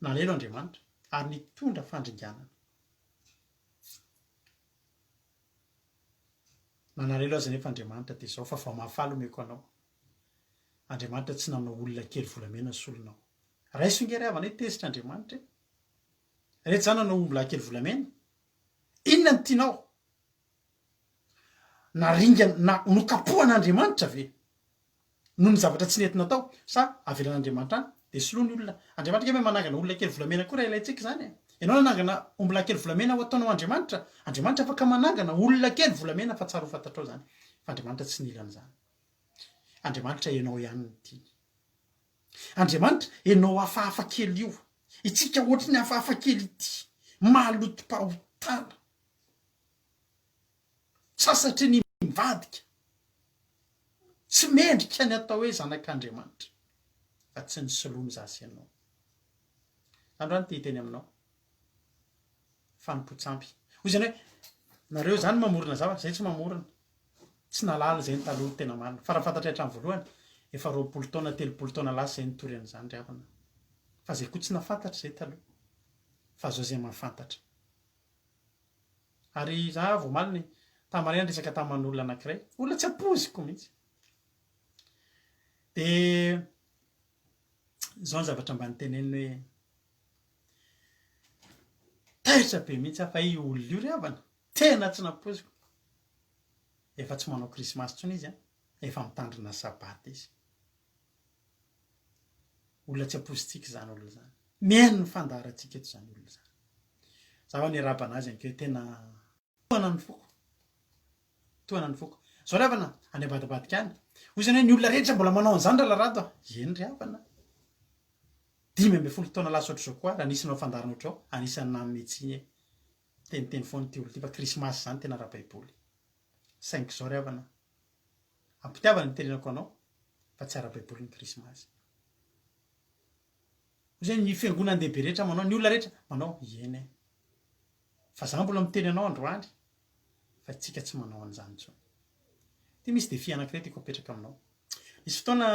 Speaker 1: Nalahelo Andriamanitra ary nitondra fandringanana. Nanalahelo azy anefa Andriamanitra dia izao fa vao mahafaly omeko anao. Andriamanitra tsy nanao olona kely volamena solonao. Raiso nge ry havana e, tezitra Andriamanitra e. Reto za nanao ombilahy kely volamena. Inona no tianao? Naringana na nokapohan'Andriamanitra ve? Noho ny zavatra tsy nety natao sa avelan'Andriamanitra any dia soloa ny olona. Andriamanitra ange mahay manangana olona kely volamena koa raha ilaintsika izany e. Ianao nanangana ombilahy kely volamena ho ataonao Andriamanitra, Andriamanitra afaka manangana olona kely volamena fa tsara ho fantatrao izany fa Andriamanitra tsy nila an'izany. Andriamanitra ianao ihany no tiany. Andriamanitra ianao hafahafa kely io. Itsika ohatry ny hafahafa kely ity. Malotom-pahotana. Sasatry ny mivadika. Tsy mendrika ny atao hoe zanak'Andriamanitra fa tsy ny soloany za sy ianao. Androany te hiteny aminao. Fanompoan-tsampy. Hoy izany hoe nareo zany mamorona zavatra, zay tsy mamorona. Tsy nahalala izay ny taloha tena marina. Fa raha fantatray hatramin'ny voalohany, efa 20 taona, 30 taona lasa izay nitory an'izany ry havana. Fa zay koa tsy nahafantatra izay taloha. Fa zao zay mahafantatra. Ary za vao omaly ny tamin'ny maraina niresaka taman'olona anankiray, olona tsy ampoiziko mihitsy. Dia izao ny zavatra mba niteneniny hoe taitra be mihitsy aho fa io olona io ry havana, tena tsy nampoiziko. Efa tsy manao krismasy intsony izy an, efa mitandrina sabata izy. Olona tsy ampoizintsika izany olona izany. Mihaino ny fandaharantsika eto izany olona izany. Za ho'a niarahaba anazy ihany koa hoe tena tohana ny foko. Tohana ny foko. Zao ry havana, any ambadibadika any. Hoy izany hoe ny olona rehetra mbola manao an'izany Ralarado a. Eny ry havana. 15 taona lasa ohatr'izao koa raha nisy nanao fandaharana ohatr'izao, anisan'ny nanome tsiny hoe miteniteny foana ity olona ity fa krismasy izany tena ara-baiboly. Saingy izao ry havana, Am-pitiavana no itenenako anao fa tsy ara-baiboly ny krismasy. Hoy zay ny fiangonan-dehibe rehetra manao, ny olona rehetra manao, eny e. Fa za mbola miteny anao androany fa tsika tsy manao an'izany intsony. Ity misy défi anankiray tiako apetraka aminao. Nisy fotoana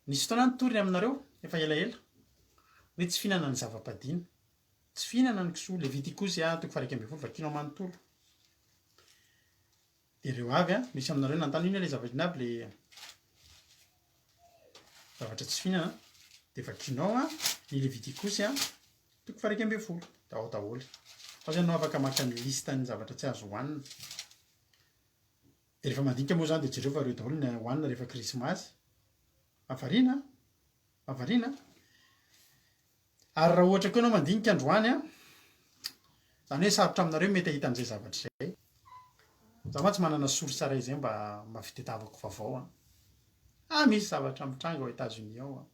Speaker 1: nisy fotoana nitory aminareo efa elaela hoe tsy fihinana ny zava-padina. Tsy fihinana ny kisoa, Levitikosy toko faha 11 vakianao manontolo. Dia ireo avy an, misy aminareo nanontany inona ilay zavatra inona avy ilay zavatra tsy fihinana an. Dia vakianao an, ny Levitikosy an, toko faha 11, dia ao daholo. Ao izany ianao afaka maka ny liste ny zavatra tsy azo hohanina. Dia rehefa mandinika moa izany dia jereo fa ireo daholo ny hohanina rehefa krismasy. Mahavariana an, mahavariana an. Ary raha ohatra koa ianao mandinika androany an, izany hoe sarotra aminareo mety hahita an'izay zavatra izay. Za mantsy manana source iray izay mba mba fitadiavako vaovao an. Ah misy zavatra mitranga ao Etats-Unis ao an.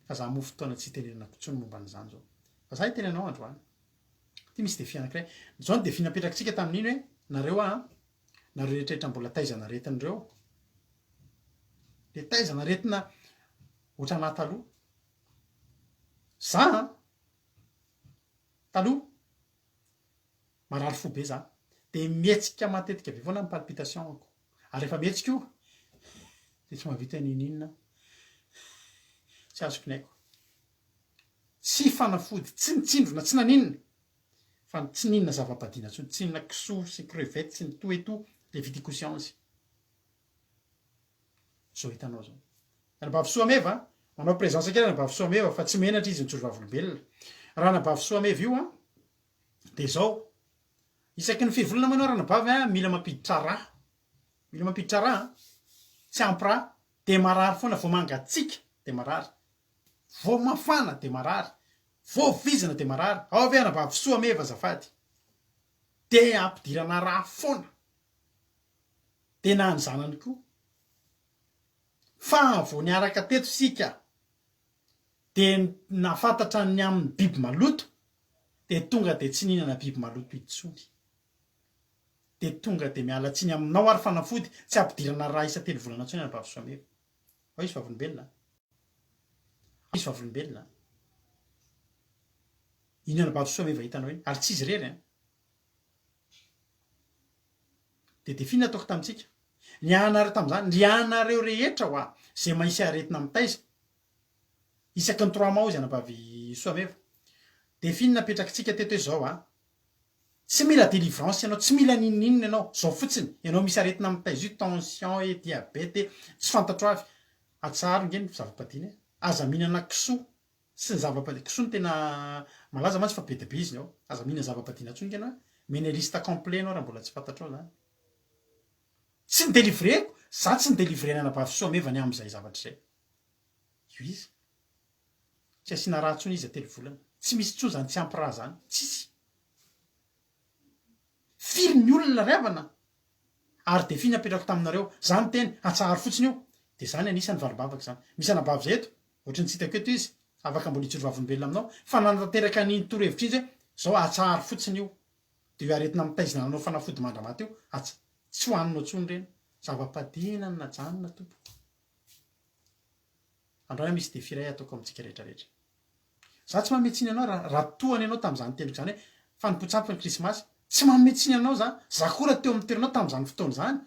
Speaker 1: Fa za moa fotoana tsy hitenenako intsony momba an'izany izao. Fa za hiteny anao androany. Ity misy défi anankiray. Izao ny défi napetrakitsika tamin'iny hoe, nareo an, nareo rehetrarehetra mbola taizana aretina ireo, le taizana aretina ohatranà taloha. Za an, taloha, marary fo be za, de mihetsika matetika be foana ny palpitation-ko, ary rehefa mihetsika io, de tsy mahavita n'inon'inona aho, tsy azoko ny aiko. Tsy fanafody, tsy nitsindrona, tsy naninona, fa tsy nihinana zava-badiana intsony, tsy nihinana kisoa sy crevette sy ny tout et tout, Leviticus 11. Izao hitanao izao. Ranabavy Soameva, manao présence kely Ranabavy Soameva fa tsy menatra izy mijoro vavolombelona. Ranabavy Soameva io an, dia izao, isaky ny firy volana moa ianao Ranabavy an, mila mampiditra rà, mila mampiditra rà an, tsy ampy rà, dia marary foana, vao mangatsiaka dia marary. Vao mafana dia marary, vao vizana dia marary, ao ve anabavy soa meva azafady? Dia ampidirana rà foana, dia na ny zanany koa. Fa vao niaraka teto isika dia nahafantatra ny amin'ny biby maloto dia tonga dia tsy nihinana biby maloto intsony. Dia tonga dia miala tsiny aminao ary fanafody tsy ampidirana rà isa-telo volana intsony anabavy soa meva. Ao izy vavolombelona. Ao izy vavolombelona. Iny anabavy Soameva hitanao iny. Ary tsy izy irery an. Dia défi nataoko tamintsika. Ny anareo tamin'izany, ry anareo rehetra hoa, izay mahisy aretina mitaiza, isaky ny trois mois hozy anabavy Soameva. Défi napetrakitsika teto hoe zao an. Tsy mila délivrance ianao, tsy mila n'inon'inona ianao, zao fotsiny, ianao misy aretina mitaiza io, tension e, diabète e, tsy fantatro avy, atsaharo nge ny zava-padiana e, aza mihinana kisoa sy ny zava-padiana, kisoa no tena malaza mantsy fa be dia be izy ny ao, aza mihinana zava-padiana intsony nge ianao e, mena liste complet ianao raha mbola tsy fantatrao zany. Tsy ni-delivreko, za tsy ni-delivrer ny anabavy Soameva ny amin'izay zavatra izay. Io izy. Tsy asiana rà intsony izy telo volana. Tsy misy intsony izany tsy ampy rà izany. Tsisy. Firy ny olona ry havana? Ary défi napetrako taminareo. Za niteny, atsaharo fotsiny io. Dia izany anisan'ny valim-bavaka izany. Misy anabavy izay eto, ohatry ny tsy hitako eto izy, afaka mbola hijoro vavolombelona aminao, fa nanatanteraka an'iny torohevitra iny izy hoe, zao atsaharo fotsiny io. Dia io aretina mitaiza nanao fanafody mandramaty io, atsa, tsy hohaninao intsony ireny. Zava-padiana ny najanona tompoko. Androany aho misy défi iray ataoko amintsika rehetra rehetra. Za tsy manome tsiny anao raha raha tohana ianao tamin'izany teniko izany hoe fanompoan-tsampy ny krismasy, tsy manome tsiny anao za, za koa raha teo amin'ny toeranao tamin'izany fotoana izany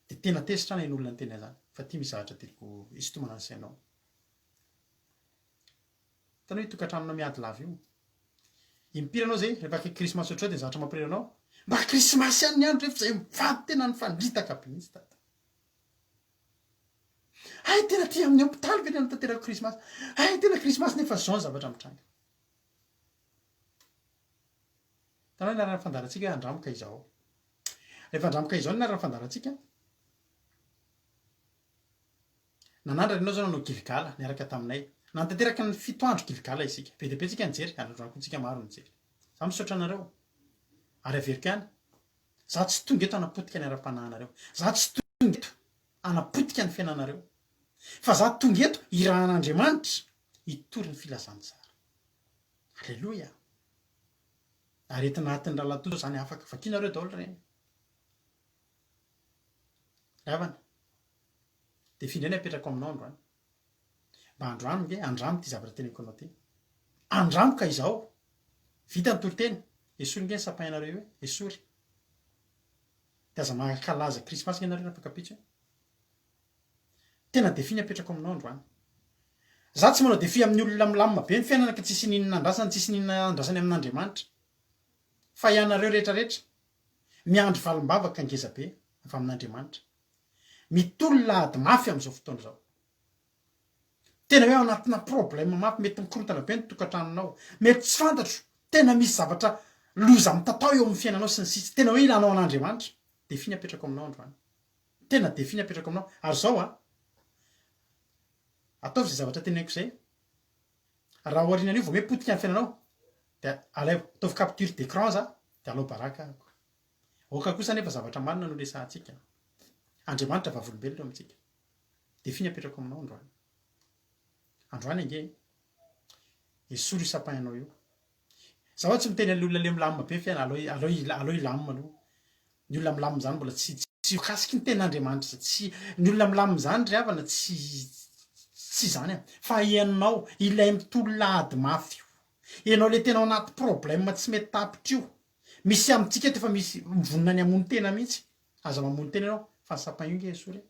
Speaker 1: dia tena tezitra aho naheno olona niteny an'izany, fa ity misy zavatra tiako hisintomana ny sainao. Hitanao io tokantranonao miady lava io? Impiry ianao izay rehefa akaiky krismasy ohatr'izao dia ny zavatra mampirera anao, mba krismasy ihany ny andro rehefa izay mivady tena nifanritaka be mihitsy dada. Hay tena aty amin'ny hopitaly ve ny anatanterako krismasy? Hay tena krismasy nefa zao ny zavatra mitranga. Hitanao ny anaran'ny fandaharantsika hoe andramo ka izao. Rehefa andramo ka izao ny anaran'ny fandaharantsika, nanandrana ianao zao nanao Gilgala niaraka taminay. Nanatanteraka ny fito andro Gilgala isika. Be dia be tsika nijery, ary androany koa tsika maro nijery. Za misaotra anareo. Ary averiko ihany, Za tsy tonga eto hanapotika ny ara-panahinareo. Za tsy tonga eto hanapotika ny fiainanareo. Fa za tonga eto hirahan'Andriamanitra hitory ny filazantsara. Aleloia! Aretina atin'ny rahalahy Tojo zany afaka vakinareo daholo ireny. Ry havana, défi indray ny apetrako aminao androany. Mba andramo nge, andramo ity zavatra teneniko anao ity. Andramo ka izao. Vita ny toriteny, esory nge ny sapin-nareo io e, esory. Dia aza mankalaza krismasy nge nareo rapakapitso e. Tena défi ny apetrako aminao androany. Za tsy manao défi amin'ny olona milamina be ny fiainana ka tsisy n'inona andrasany, tsisy n'inona andrasany amin'Andriamanitra. Fa ianareo rehetra rehetra, miandry valim-bavaka ngeza be avy amin'Andriamanitra. Mitolona ady mafy amin'izao fotoana izao. Tena hoe ao anatina problème mafy, mety mikorontana be ny tokantranonao, mety tsy fantatro, tena misy zavatra loza mitatao eo amin'ny fiainanao sy ny sisa, tena hoe ilanao an'Andriamanitra. Défi ny apetrako aminao androany. Tena défi ny apetrako aminao. Ary izao an, ataovy izay zavatra teneniko izay, raha aorianan'io vao hoe potika ny fiainanao, dia alaivo, ataovy capture d'écran za, dia alao baraka aho. Aoka kosa anefa zavatra marina no resahantsika. Andriamanitra vavolombelona eo amintsika. Défi ny apetrako aminao androany. Androany ange e. Esory io sapin-nao io. Za hoa tsy miteny an'le olona le milamina be fiainana, aleo aleo aleo hilamina aloha. Ny olona milamina zany mbola tsy tsy voakasiky ny tenin'Andriamanitra tsy ny olona milamina zany ry havana tsy tsy izany an! Fa ianao ilay mitolona ady mafy io, ianao le tena ao anaty problème tsy mety tapitra io, misy amintsika eto efa misy mivonona ny hamono tena mihitsy, aza mamono tena ianao fa ny sapin io nge esory e!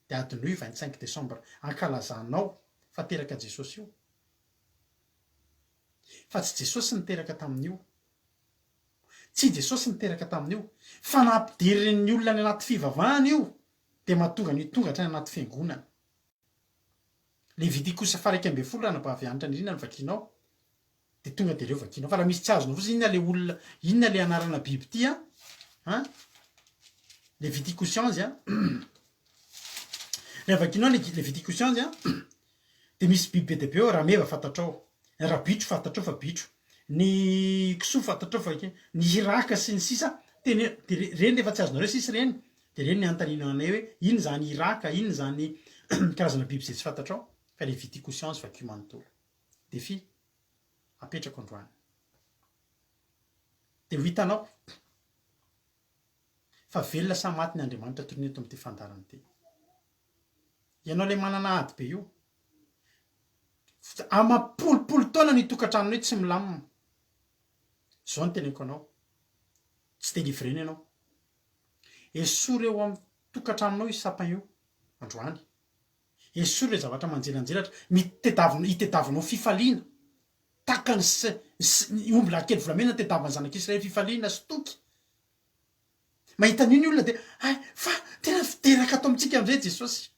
Speaker 1: De adinoy 25 décembre ankalazanao fa teraka Jesosy io. Fa tsy Jesosy niteraka tamin'io. Tsy Jesosy niteraka tamin'io. Fa nampidirin'ny olona any anaty fivavahana io dia mahatonga an'io tonga hatrany anaty fiangonana. Levitikosy faha 11 ranabavy Hanitra Nirina no vakianao dia tonga dia ireo vakianao. Fa raha misy tsy azonao fotsiny inona ilay olona, inona ilay anarana biby ity an? An? Levitikosy 11 an? Raha vakianao Levitikosy 11 an? Dia misy biby be dia be ao, rameva fantatrao, ny rabitro fantatrao fa bitro, ny kisoa fantatrao fa ny hiraka sy ny sisa tena dia ireny rehefa tsy azonareo sisa ireny dia ireny ny anontaniana anay hoe inona izany hiraka, inona izany karazana biby izay tsy fantatrao fa ilay viticoscience vakio manontolo. Défi apetrako androany. Dia ho hitanao fa velona sa maty ny Andriamanitra torina eto amin'ity fandaharana ity. Ianao ilay manana ady be io. Amam-polopolo taona ny tokantranonao tsy milamina. Izao no teneniko anao. Tsy délivrena ianao. Esory eo amin'ny tokantranonao io sapin io androany. Esory ilay zavatra manjelanjelatra. Mitedavina, itediavinao fifaliana. Tahaka ny ny ombilahy kely volamena tediavin'ny zanak'Israely fifaliana sy toky. Mahita an'io ny olona dia hay fa tena teraka ato amintsika amin'izay Jesosy.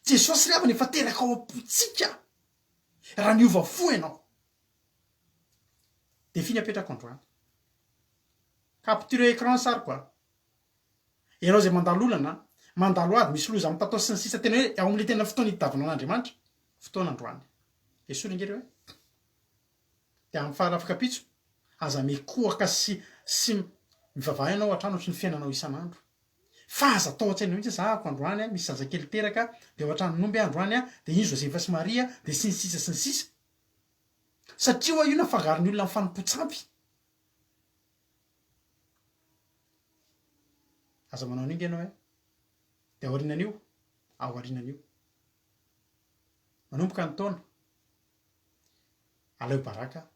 Speaker 1: Jesosy ry havana efa teraka ao am-pontsika raha niova fo ianao. Défi ny apetrako androany. Capture écran sary quoi. Ianao izay mandalo olana, mandalo ady, misy loza mitatao sy ny sisa tena hoe ao amin'ilay tena fotoana hitadiavanao an'Andriamanitra, fotoana androany. Esory ange ireo e. Dia amin'ny faharafikampitso, aza mikohaka sy sy mivavaha ianao hatrany ohatry ny fiainanao isan'andro. Fa aza atao an-tsaina mihitsy hoe zahako androany misy zazakely teraka dia ao an-tranon'omby aho androany dia iny Josefa sy Maria dia sy ny sisa sy ny sisa. Satria ho'a io nafangaron'ny olona amin'ny fanompoan-tsampy. Aza manao an'io nge ianao e. Dia aorianan'io, aorianan'io. Manomboka ny taona. Aleo baraka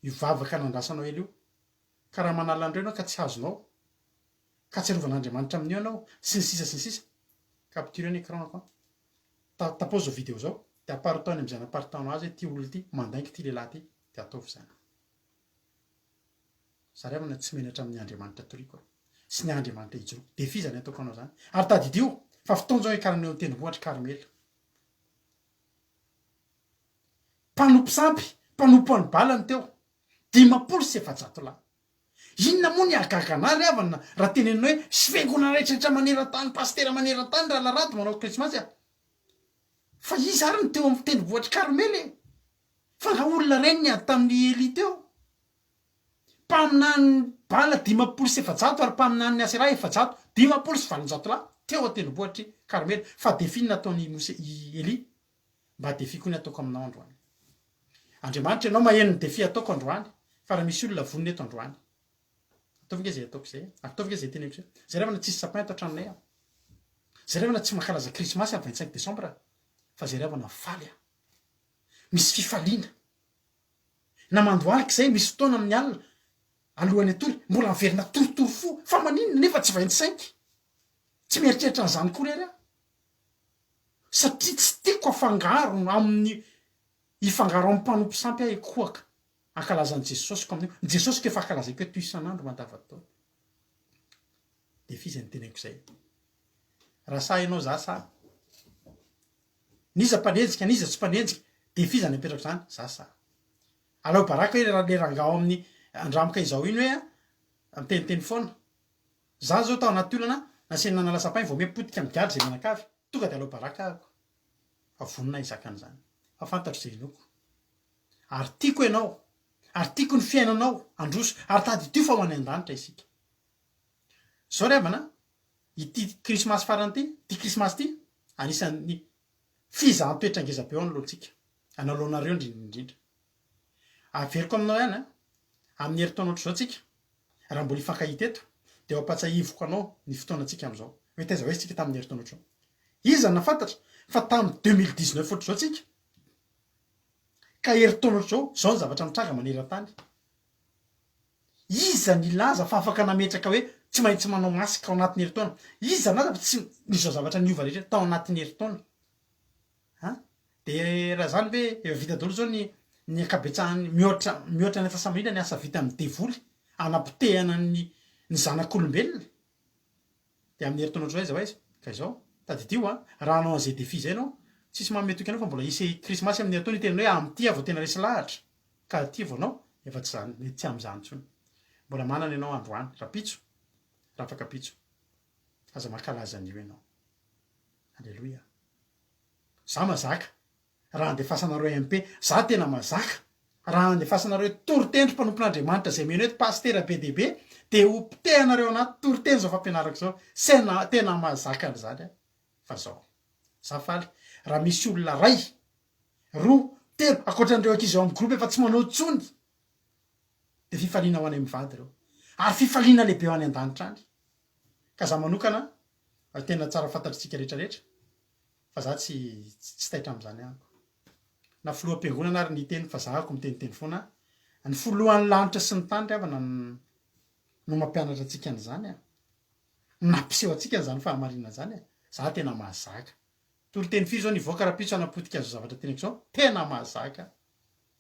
Speaker 1: io vavaka nandrasanao ela io, ka raha manala an'ireo ianao ka tsy azonao, ka tsy arovan'Andriamanitra amin'io ianao, sy ny sisa sy ny sisa, captureo ny écran-ko an, ta tapoho izao vidéo izao, dia aparitao any amin'izay anaparitahanao azy hoe ity olona ity, mandainga ity lehilahy ity, dia ataovy izany. Za ry havana tsy menatra amin'ny Andriamanitra toriko aho, sy ny Andriamanitra ijoroako. Défi izany ataoko anao izany. Ary tadidio fa fotoana izao hiakarana eo an-tendrombohitr'i Karmela. Mpanompo sampy, mpanompo an'i Bala ny teo. 450 lahy. Inona moa ny hahagaga anah ry havana raha tenenina hoe sy fiangonana rehetrarehetra maneran-tany, pasitera maneran-tany, rahalahy Rado manao krismasy a! Fa iza ary no teo amin'ny tendrombohitr'i Karmela e? Fa angaha olona ireny niady tamin'i Elia teo? Mpaminanin'i Bala 450 ary mpaminanin'i Aseraha 400, 850 lahy teo an-tendrombohitr'i Karmela. Fa défi ny nataon'i Mose, i Elia. Mba défi koa ny ataoko aminao androany. Andriamanitra ianao maheno ny défi ataoko androany, fa raha misy olona vonona eto androany. Ataovy nge izay ataoko izay e. Ataovy nge izay teneniko izay. Zay ravana tsisy sapin ato an-tranonay aho. Zay ravana tsy mankalaza krismasy amin'ny 25 décembre fa zay ravana faly aho. Misy fifaliana. Na mandohalika izay misy fotoana amin'ny alina alohan'ny hatory mbola miverina torotoro fo fa maninona nefa tsy 25. Tsy mieritreritra an'izany koa rery aho. Satria tsy tiako afangaro amin'ny hifangaro amin'ny mpanompo sampy aho hikohaka hankalaza an'i Jesosiko amin'io. Ny Jesosiko efa ankalazaiko eto isan'andro mandavantaona. Défi izay noteneniko izay. Raha sahy ianao za sahy. N'iza mpanenjika n'iza tsy mpanenjika, défi izany apetrako izany, za sahy. Alao baraka hoe le rangahy ao amin'ny Andramoka izao iny hoe miteniteny foana. Za zao tao anaty olana nasaina nanala sapin vao miha potika migadra zay mianakavy, tonga de alao baraka ahako fa vonona hizaka an'izany fa fantatro zay inoako ary tiako ianao ary tiako ny fiainanao handroso ary tadidio fa ho any an-danitra isika. Zao ry havana a, ity krismasy farany ity, ity krismasy ity anisan'ny fizahan-toetra ngeza be eo anoloantsika, anoloanareo indrindra indrindra. Averiko aminao ihany an, amin'ny herintaona ohatr'izao tsika, raha mbola hifankahita eto, dia ho ampatsahiviko anao ny fotoanantsika amin'izao. Hoe taiza ho aiza tsika tamin'ny herintaona ohatr'izao. Iza no nahafantatra fa tamin'ny 2019 ohatr'izao tsika, ka herintaona ohatr'izao, izao ny zavatra mitranga maneran-tany. Iza nilaza fa afaka nametraka hoe tsy maintsy manao masque ao anatin'ny herintaona? Iza nilaza fa tsy izao zavatra niova rehetra tao anatin'ny herintaona? An? Dia raha izany ve efa vita daholo izao ny ny ankabetsahan'ny mihoatra mihoatra ny antsasa-manila ny asa vitan'ny devoly hanapotehana ny ny zanak'olombelona? Dia amin'ny herintaona ohatr'izao aiza ho aiza? Ka izao, tadidio an, raha hanao an'izay défi izay ianao, tsisy manome toky anao fa mbola hisy krismasy amin'ny herintaona hiteny hoe amin'ity aho vao tena resy lahatra, ka aty vao anao, efa tsy izany, mety tsy amin'izany intsony. Mbola manana ianao androany, rahampitso, rahafakampitso. Aza mankalaza an'io ianao. Aleloia. Za mazaka. Raha andefasanareo MP, za tena mazaka. Raha andefasanareo toriteny ry mpanompon'Andriamanitra izay mino eto pasitera be dia be dia ho potehanareo anaty toriteny izao fampianarako izao. Sena tena mahazaka an'izany aho. Fa zao. Za faly raha misy olona ray, roa, telo, ankoatran'ireo ankizy ao amin'ny groupe efa tsy manao intsony. Dia fifaliana ho anay mivady ireo. Ary fifaliana lehibe ho any an-danitra any. Ka za manokana ary tena tsara fantatr'tsika rehetra rehetra fa za tsy tsy taitra amin'izany amiko. Na filoham-piangonana ary niteny fa za ako miteniteny foana, ny filohan'ny lanitra sy ny tany ry havana no mampianatra antsika an'izany a! Nampiseho antsika an'izany fahamarinana izany a! Za tena mahazaka. Toriteny firy izao nivoaka rahampitso hanapotika an'izao zavatra teneniko izao? Tena mahazaka.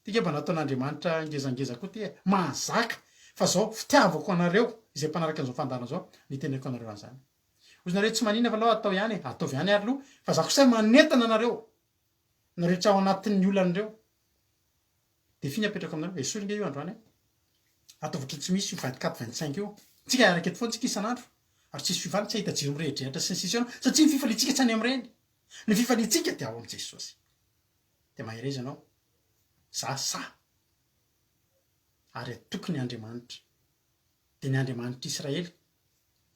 Speaker 1: Ty nge mba nataon'Andriamanitra ngezangeza koa ty e! Mahazaka! Fa zao fitiavako anareo izay mpanaraka an'izao fandaharana izao no iteneniko anareo an'izany. Ozy nareo tsy manina fa aleo atao ihany e! Ataovy ihany ary aloha fa za kosa manentana anareo! Nareo tsy ao anatin'ny olana ireo. Défi ny apetrako aminareo, esory nge io androany e! Ataovy ohatran'ny tsy misy io 24 25 io. Tsika hiaraka eto foana tsika isan'andro ary tsisy fiovana, tsy hahita jiro mirehidrehitra sy ny sisa eo anao satria ny fifaliantsika tsy any amin'ireny. Ny fifaliantsika dia ao amin'i Jesosy. Dia mahereza ianao. Za sahy. Ary atoky ny Andriamanitra. Dia ny Andriamanitr'i Israely,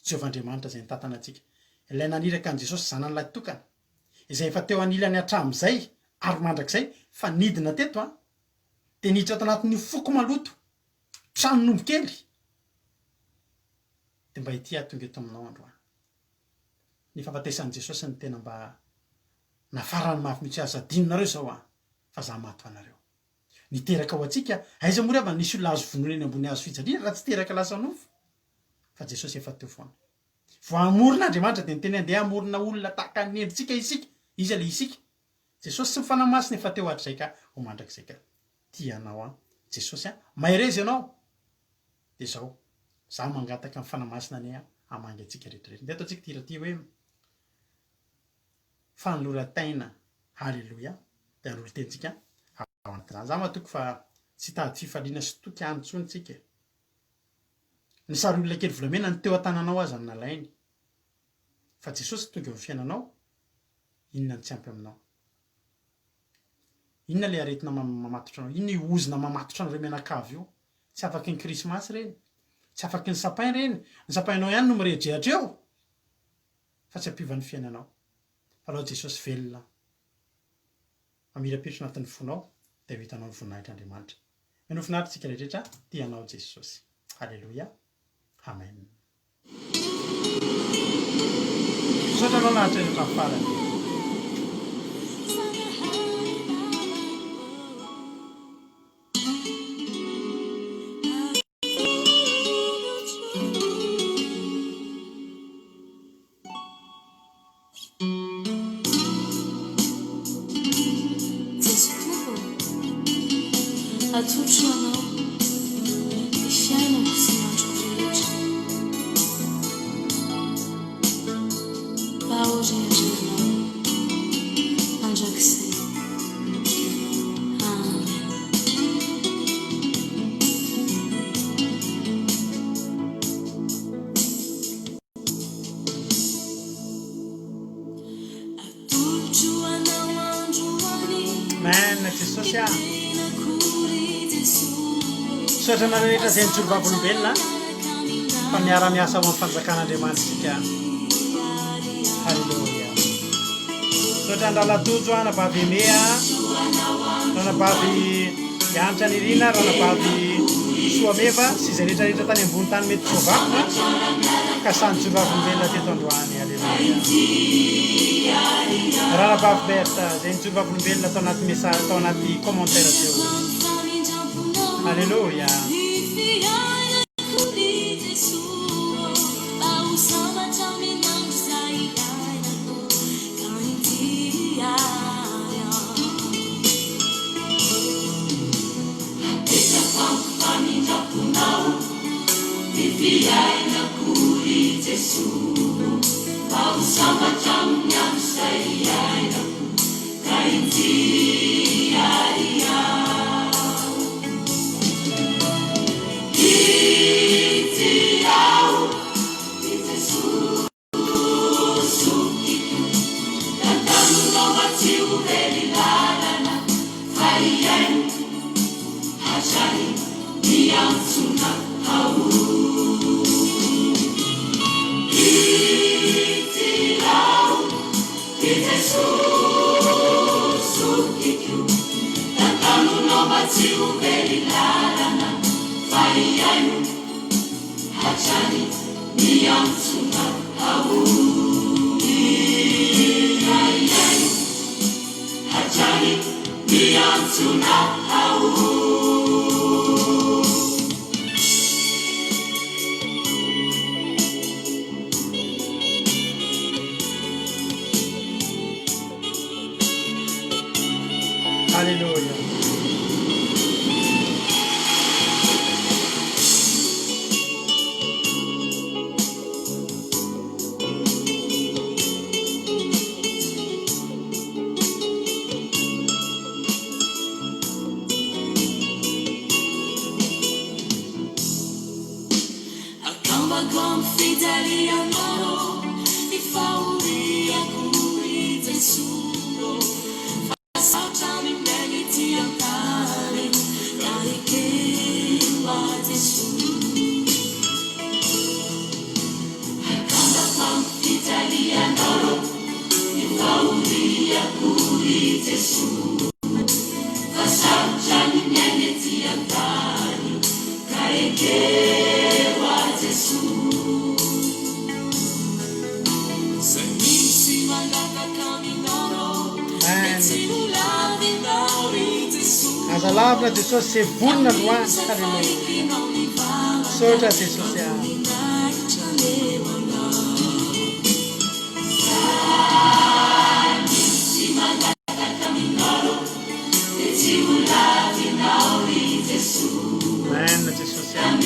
Speaker 1: Jehovah Andriamanitra izay nitantana antsika. Ilay naniraka an'i Jesosy Zanany Lahitokana, izay efa teo anilany hatramin'izay ary mandrakizay, fa nidina teto an, dia niditra tao anatin'io foko maloto, tranon'omby kely, dia mba ity aho tonga eto aminao androany. Ny fahafatesan'i Jesosy no tena mba Nafarany mafy mihitsy aza adinonareo izao an! Fa za maty ho anareo. Niteraka ho antsika, aiza moa ry havana nisy olona azo vonoina eny ambony hazo fijaliana raha tsy teraka lasa nofo? Fa Jesosy efa teo foana. Vao hamorona Andriamanitra dia niteny hoe andeha hamorona olona tahaka ny endritsika isika. Iza ilay isika? Jesosy sy ny Fanahy Masina efa teo hatrizay ka ho mandrakizay ka. Tia anao an. Jesosy an. Mahereza ianao. Dia izao, za mangataka ny Fanahy Masina anie hamangy antsika rehetra rehetra. Ndeha ataontsika ity hira ity hoe. Fanoloran-taina Haleloia dia hanolon-tentsika ao anatin'izany. Za matoky fa tsy hitady fifaliana sy toky any intsony tsika e. Ny sary olona kely volamena ny teo an-tananao aza no nalainy. Fa Jesosy tonga eo amin'ny fiainanao, inona no tsy ampy aminao? Inona ilay aretina mamatotra anao? Inona io ozona mamatotra anareo mianakavy io? Tsy afaky ny krismasy ireny, tsy afaky ny sapin ireny, ny sapin-nao ihany no mirehidrehatra eo. Fa tsy hampiova ny fiainanao. Fa alao Jesosy velona mamirapiratra anatin'ny fonao dia ho hitanao ny voninahitr'Andriamanitra. Mino finaritra tsika rehetra tia anao Jesosy. Aleloia. Amen. Misaotra anao nahatratra hatramin'ny farany.
Speaker 3: Jeso Tompo ô, atolotro Anao ny fiainako sy ny androko rehetra, mba ho reharehanao mandrakizay. Amen. Atolotro anao androany.
Speaker 1: Amen Jesosy ah. Misaotra anareo rehetra izay nijoro vavolombelona fa miara-miasa ao amin'ny fanjakan'Andriamanitra isika. Haleloia. Misaotra an-dRalatojo, anabavy Aimé, ranabavy. Hanitra Nirina, Ranabavy Soameva sy izay rehetra rehetra tany ambony tany mety voavaky ka sahy nijoro vavolombelona teto androany. Aleloia. Ranabavy Berthe izay nijoro vavolombelona tao anaty message tao anaty commentaire teo. Aleloia. Alléluia. Aza lavina Jesosy ze vonona androany. Haleloia. Misaotra Jesosy ah. Amen Jesosy ah.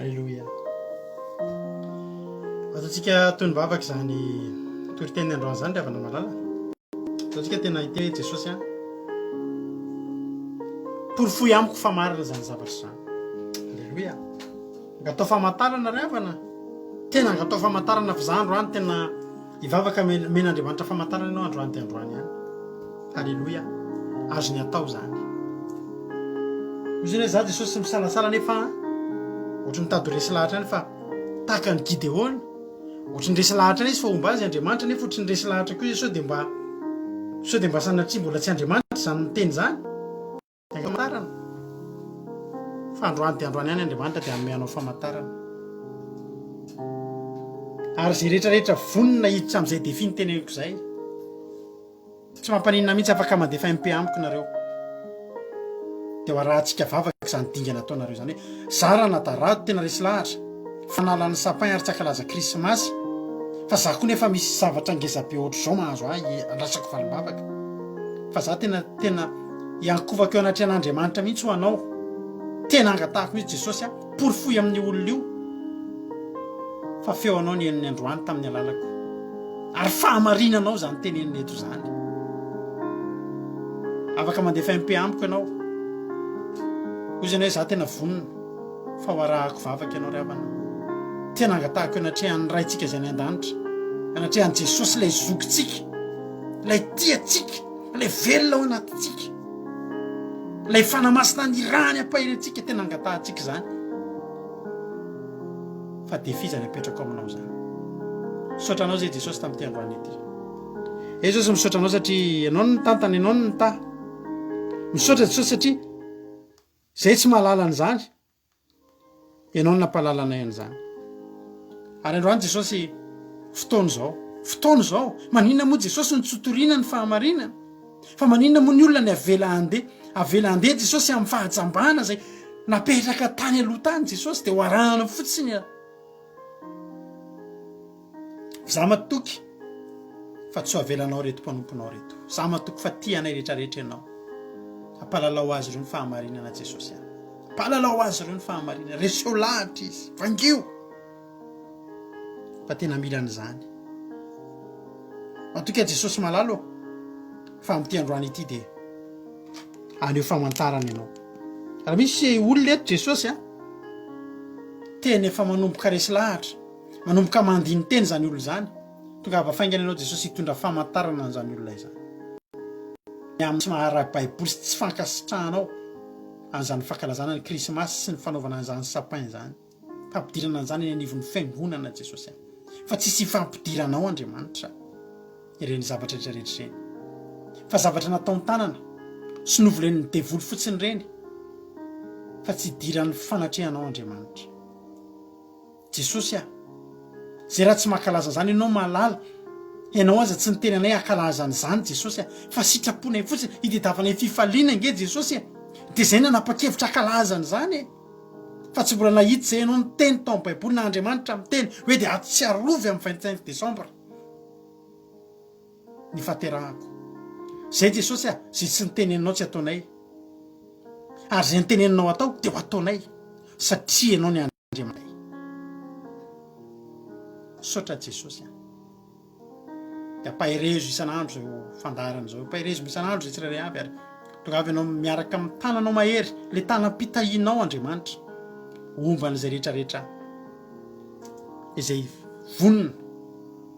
Speaker 1: Aleloia. Ataontsika toy ny vavaka izany toriteny androany izany ry havana malala. Ataontsika tena hiteny hoe Jesosy an. Porofoy amiko fa marina izany zavatra izany. Aleloia. Angatao famantarana ry havana. Tena angatao famantarana fa za androany tena hivavaka omen'Andriamanitra famantarana ianao androany dia androany ihany. Aleloia. Azony atao izany. Hoy izy hoe za Jesosy tsy misalasala nefa ohatry mitady ho resy lahatra ihany fa tahaka an'i Gideona. Ohatry ny resy lahatra ihany izy fa homba azy Andriamanitra nefa ohatry ny resy lahatra koa izy sao dia mba sao dia mba sanatria mbola tsy Andriamanitra izany miteny izany. Famantarana. Fa androany dia androany ihany Andriamanitra dia hanome anao famantarana. Ary izay rehetra rehetra vonona hiditra amin'izay défi niteneniko izay. Tsy mampaninona mihitsy afaka mandefa MP amiko nareo. Dia ho arahantsika vavaka izany dingana ataonareo izany hoe za ranadarato tena resy lahatra fanala ny sapin ary tsy ankalaza krismasy fa za koa nefa misy zavatra ngeza be ohatr'izao mahazo ahy andrasako valim-bavaka fa za tena tena Iankovako eo anatrehan'Andriamanitra mihitsy ho anao. Tena angatahako mihitsy Jesosy a, porofoy amin'io olona io fa feo anao ny henony androany tamin'ny alalako. Ary fahamarinanao izany tenenina eto izany. Afaka mandefa MP amiko ianao. Hoy izy hoe za tena vonona fa ho arahako vavaka ianao ry havana. Tena angatahako eo anatrehan'ny Raintsika izay any an-danitra, anatrehan'i Jesosy ilay zokintsika, ilay tia antsika. Ilay velona ao anatintsika. Ilay Fanahy Masina nirahany hampahery antsika, tena angatahantsika izany. Fa défi izany apetrako aminao izany. Misaotra anao izay Jesosy tamin'ity androany ity. Jesosy misaotra anao satria ianao no mitantana, ianao no mitaha. Misaotra Jesosy satria izay tsy mahalala an'izany. Ianao no nampahalala anay an'izany. Ary androany Jesosy, fotoana izao. Fotoana izao. Maninona moa Jesosy no tsy hotorina ny fahamarinana? Fa maninona moa ny olona ny avela handeha? Avela handeha Jesosy amin'ny fahajambana izay napetraka tany aloha tany Jesosy dia ho arahana fotsiny. Za matoky fa tsy ho avelanao ireto mpanomponao ireto. Za matoky fa tia anay rehetrarehetra ianao. Ampahalalao azy ireo ny fahamarinana Jesosy a. Ampahalalao azy ireo ny fahamarinana. Reseo lahatra izy. Vangio. Fa tena mila an'izany. Matoky aho Jesosy malala ô fa amin'ity androany ity dia haneho famantarana ianao. Raha misy olona eto Jesosy a, tena efa manomboka resy lahatra, manomboka mandini-tena izany olona izany, tongava faingana ianao Jesosy hitondra famantarana an'izany olona izany. Ny amin'ny tsy maha ara-baiboly sy tsy fankasitrahanao an'izany fankalazana ny krismasy sy ny fanaovana an'izany sapin izany. Fampidirana an'izany eny anivon'ny fiangonana Jesosy a. Fa tsisy ifampidiranao Andriamanitra ireny zavatra rehetra rehetra ireny. Fa zavatra nataon-tanana sy novolen'ny devoly fotsiny ireny fa tsy idiran'ny fanatrehanao Andriamanitra. Jesosy a. Zay raha tsy mankalaza an'izany ianao mahalala. Ianao aza tsy niteny anay hankalaza an'izany Jesosy a. Fa sitraponay fotsiny, itediavanay fifaliana ange Jesosy e. Dia zay nanapa-kevitra hankalaza an'izany e. Fa tsy mbola nahita izay ianao niteny tao amin'ny baiboly na Andriamanitra miteny hoe dia atsiarovy amin'ny 25 décembre ny fahaterahako. Zay Jesosy a, zay tsy niteneninao tsy ataonay. Ary zay niteneninao atao dia ho ataonay satria ianao ny Andriamanitray. Misaotra Jesosy a. Dia ampaherezo isan'andro izao fandaharana izao, ampaherezo isan'andro izay tsirairay avy ary tongava ianao miaraka amin'ny tananao mahery, ilay tanam-pitahianao Andriamanitra, homba an'izay rehetra rehetra izay vonona,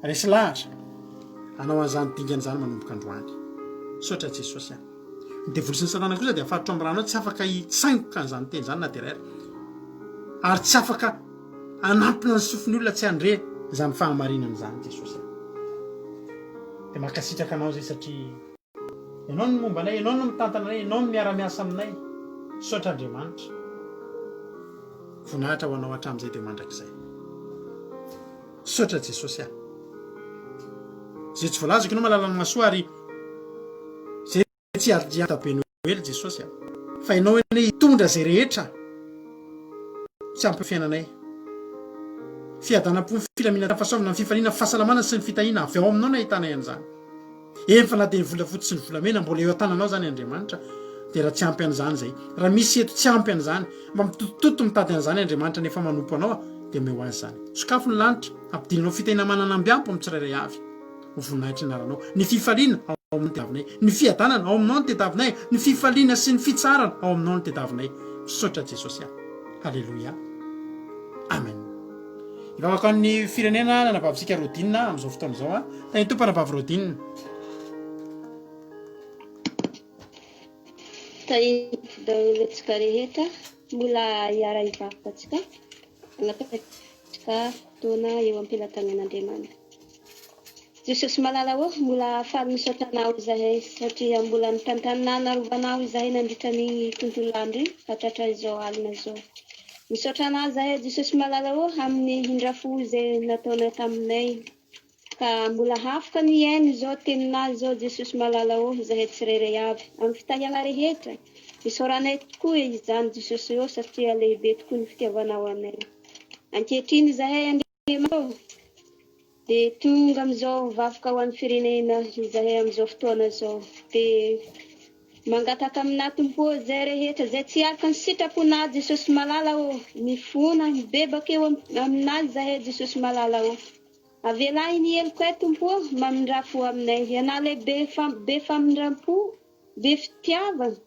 Speaker 1: resy lahatra hanao an'izany dingana izany manomboka androany. Misaotra Jesosy a. Ny devoly sy ny satana kosa dia afaritra amin'ny rano ao, tsy afaka hitsaingoka an'izany teny izany na dia iray ary. Ary tsy afaka Hanampina ny sofin'ny olona tsy handre izany fahamarinana izany Jesosy a. Dia mankasitraka Anao izay satria Ianao no momba anay, Ianao no mitantana anay, Ianao no miara-miasa aminay. Misaotra Andriamanitra. Voninahitra ho Anao hatramin'izay dia mandrakizay. Misaotra Jesosy a. Izay tsy voalazako Ianao mahalala ny mahasoa ary izay Tsy hiady be Noely Jesosy a! Fa Ianao anie hitondra izay rehetra tsy ampy fiainanay. Fiadanam-po, filaminana, fahasoavana, ny fifaliana, fahasalamana sy ny fitahiana avy ao Aminao no ahitanay an'izany. Eny fa na dia ny volafotsy sy ny volamena mbola eo an-tananao izany Andriamanitra. Dia raha tsy ampy an'izany izay, raha misy eto tsy ampy an'izany, mba mitotototo mitady an'izany Andriamanitra nefa manompo anao, dia omeo azy izany. Sokafo ny lanitra, ampidinanao fitahiana manana amby ampy amin'ny tsirairay avy. Ho voninahitry ny anaranao. Ny fifaliana ao aminao no tediavinay. Ny fiadanana ao aminao no tediavinay. Ny fifaliana sy ny fitsaharana ao aminao no tediavinay. Misaotra Jesosy a. Haleloia. Amen. Hivavaka ho an'ny firenena ny anabavintsika Rodine amin'izao fotoana izao. Tahin'ny Tompo anabavy Rodine.
Speaker 5: Tahin'ny Tompo daholo antsika rehetra. Mbola hiara-hivavaka antsika. Hanapetraka fotoana eo am-pelatanan'Andriamanitra. Jesosy malala ô, mbola faly misaotra Anao izahay satria mbola nitantanina narovanao izahay nandritra ny tontolo andro iny ka tratra izao alina izao. Misaotra Anao izahay Jesosy malala ô amin'ny indrafo izay nataonao taminay ka mbola hafaka ny hihaino izao teninao izao Jesosy malala ô izahay tsirairay avy amin'ny fitahiana rehetra. Isaoranay tokoa izany Jesosy ô satria lehibe tokoa ny fitiavanao anay. Ankehitriny izahay Andriamanitra ô dia tonga amin'izao vavaka ho an'ny firenena izahay amin'izao fotoana izao dia mangataka aminà Tompo ô izay rehetra izay tsy araka ny sitraponà Jesosy malala ô mifona mibebaka eo aminà izahay Jesosy malala ô avelay ny helokay Tompo ô mamindrà fo aminay Ianà ilay be be famindram-po be fitiavana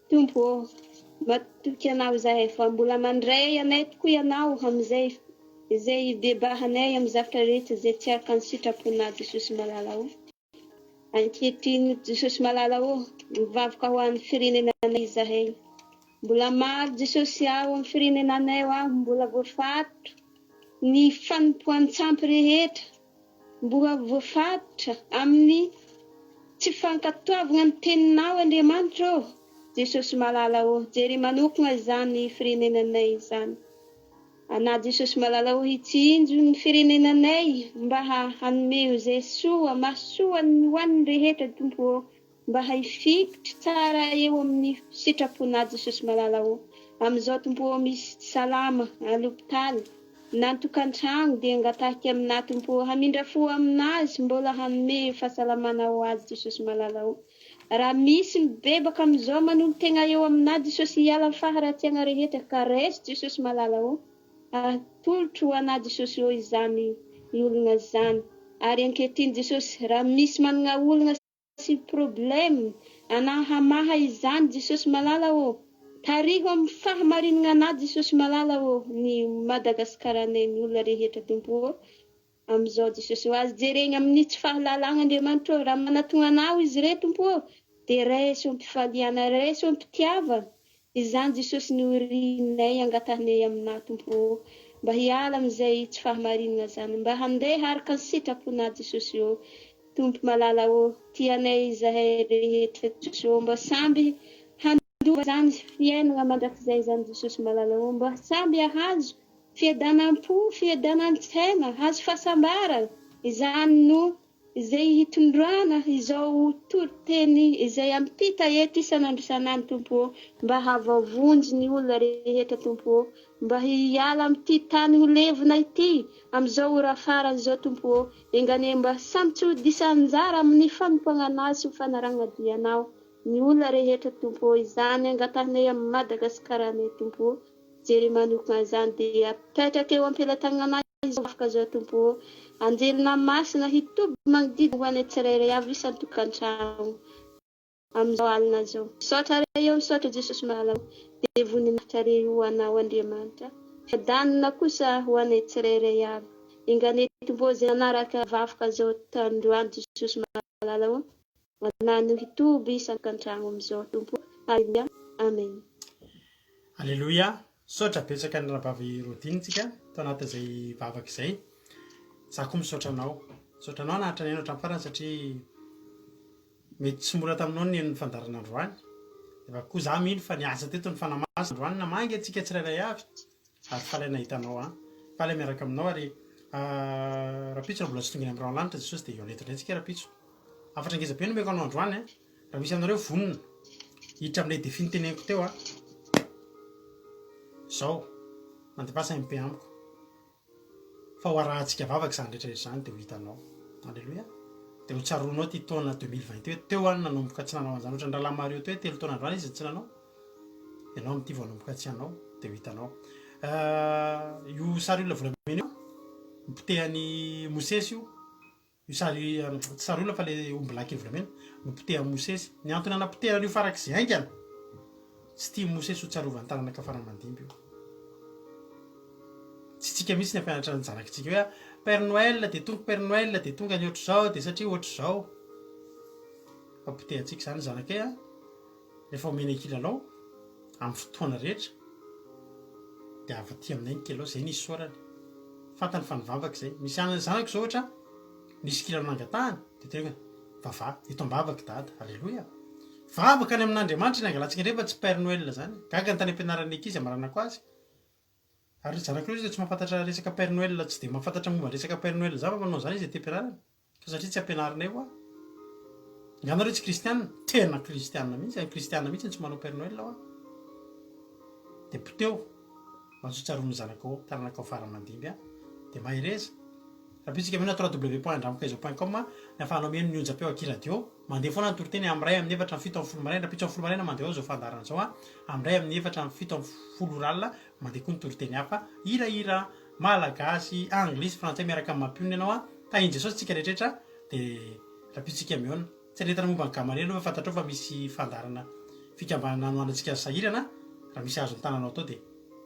Speaker 5: Tompo ô, matoky Anao izahay fa mbola mandray anay tokoa Ianao amin'izay izay hibebahanay amin'ny zavatra rehetra izay tsy araka ny sitraponao Jesosy malala ô. Ankehitriny Jesosy malala ô, mivavaka ho an'ny firenenanay izahay. Mbola maro Jesosy ao amin'ny firenenanay ao mbola voafaritra ny fanompoan-tsampy rehetra. Mbola voafaritra amin'ny tsy fankatoavagna ny teninao Andriamanitra ô! Jesosy malala ô! Jere manokagna izany firenenanay izany. Anà Jesosy malala ô hitsinjo ny firenenanay mba hanome izay soa mahasoa ny ho an'ny rehetra Tompo ô! Mba hifikitra tsara eo amin'ny sitraponà Jesosy malala ô! Amin'izao Tompo ô misy tsy salama à l'hôpital na an-tokantragno dia angatahiko aminà Tompo ô hamindra fo aminazy mbola hanome fahasalamana ho azy Jesosy malala ô! Raha misy mibebaka amin'izao manolo-tegna eo aminà Jesosy hiala amin'ny faharatsiagna rehetra ka raiso Jesosy malala ô! Atolotro ho anà Jesosy ô izany ologna izany ary ankehitriny Jesosy raha misy managna olagna Tsy problème anà hamaha izany Jesosy malala ô! Tariho amin'ny fahamarinagna anà Jesosy malala ô ny Madagascar anay ny olona rehetra Tompo ô amin'izao Jesosy ô aza jeregna amin'ny tsy fahalalagna Andriamanitra ô raha manatogna anao izy re Tompo ô de raiso am-pifaliana raiso am-pitiavana Izany Jesosy no irinay angatahinay aminà Tompo ô mba hiala amin'izay tsy fahamarinana zany mba handeha araka ny sitraponà Jesosy ô Tompo malala ô tianay izahay rehetra Jesosy ô mba samby handova zany fiainana mandrakizay zany Jesosy malala ô mba samby ahazo fiadanam-po fiadanan-tsaina hahazo fahasambarana izany no Izay hitondrana izao toriteny izay ampita eto isan'andro isan'andro Tompo ô, mba hahavoavonjy ny olona rehetra Tompo ô, mba hiala amin'ity tany ho levona ity amin'izao ora farany izao Tompo ô, enga anie mba samy tsy ho diso anjara amin'ny fanompoagna Anao sy ho fanaragna-dia Anao ny olona rehetra Tompo ô, izany angatahinay amin'i Madagasikaranay Tompo ô. Jereo manokana izany dia apetraka eo am-pelatanana izao afaka izao Tompo ô. Anjelina masina hitoby manodidina ho anay tsirairay avy isan-tokantrano amin'izao alina izao. Misaotra re eo, misaotra Jesosy malala ô. Dia voninahitra re ho Anao Andriamanitra. Fiadanana kosa ho anay tsirairay avy. Enga anie Tompo ô izay nanaraka vavaka izao tandroany Jesosy malala ô. Anano hitoby isan-tokantrano amin'izao Tompo ô. Haleloia. Amen.
Speaker 1: Aleloia! Misaotra betsaka ny rahavavy Rodine tsika tao anatin'izay vavaka izay. Za koa misaotra anao. Misaotra anao naharitra nihaino hatramin'ny farany satria mety tsy mora taminao ny nihaino ny fandaharana androany. Nefa koa za mino fa niasa teto ny Fanahy Masina androany namangy antsika tsirairay avy ary faly aho nahita anao an. Faly aho miaraka aminao ary rahampitso raha mbola tsy tonga eny amin'ny rahona lanitra Jesosy dia hihaona eto indray tsika rahampitso. Hafatra ngeza be no omeko anao androany an. Raha misy aminareo vonona hiditra amin'ilay défi noteneniko teo a, zao, mandefasa MP amiko fa ho arahantsika vavaka izany rehetra rehetra izany dia ho hitanao. Alléluia. Dia ho tsaroanao ity taona 2020 hoe teo aho no nanomboka tsy nanao an'izany. Ohatran'ny Rahalahy Mario teo hoe telo taona androany izy no tsy nanao. Ianao amin'ity vao hanomboka tsy hanao dia ho hitanao. Io sary olona volamena io, nopotehan'i Mosesy io. Io sary, tsy sary olona fa ilay ombilahy kely volamena, nopotehan'i Mosesy. Ny antony nanapotehana an'io farak'izay haingana, tsy tian'i Mosesy ho tsarovan'ny taranaka fara-mandimby io. Tsy tsika mihitsy ny hampianatra ny zanakitsika hoe Père Noël dia tonga Père Noël dia tonga ny ohatr'izao dia satria ohatr'izao. Fa potehantsika izany ny zanakay a, rehefa omena kilalao amin'ny fotoana rehetra dia avy aty aminay ny kilalao, izay ny isaorany. Fantany fa nivavaka izay. Misy ana zanako izao ohatra nisy kilalao nangatahany dia teneniko hoe vavaha, eto am-bavaka dada, aleloia. Vavaka any amin'Andriamanitra ny angalantsika indray fa tsy Père Noël izany. Gaga ny tany am-pianaran'ny ankizy amaranako azy. Ary ry zanako ireo izy dia tsy mahafantatra resaka Père Noël, tsy dia mahafantatra momba ny resaka Père Noël izany fa manao an'izany izy aty am-pianarana. Fa satria tsy ampianarinay hoa. Nga nareo tsy kristiana? Tena kristiana mihitsy, ny kristiana mihitsy no tsy manao Père Noël hoa. Dia poteho mba tsy ho tsaroan'ny zanakao, taranakao fara aman-dimby an. Dia mahereza. Raha bitsika mino www.andramokaiza.com ny ahafahanao mihaino ny onjam-peo aky radio. Mandeha foana ny toriteny amin'ny iray amin'ny efatra amin'ny 17 maraina, rahampitso amin'ny folo maraina mandeha ao izao fandaharana izao an, amin'ny iray amin'ny efatra amin'ny 17 ora alina mandeha koa ny toriteny hafa, hirahira malagasy, anglisy, frantsay miaraka amin'ny mampionona ianao an, tahin'i Jesosy tsika rehetra dia rahampitso tsika mihaona. Tsy hanentana momba ny Gamaliel aloha fa fantatrao fa misy fandaharana fikambanana hanohanantsika ny sahirana, raha misy azon'ny tananao atao dia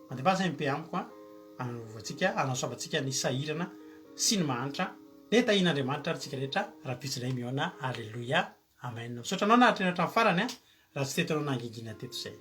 Speaker 1: mandefasa MP amiko an, hanovantsika, hanasoavantsika ny sahirana sy ny mahantra. Dia tahian'Andriamanitra ary tsika rehetra rahampitso indray mihaona Aleloia Amen Misaotra anao nahatrena hatramin'ny farany an raha tsy teto ianao nangingina teto izay.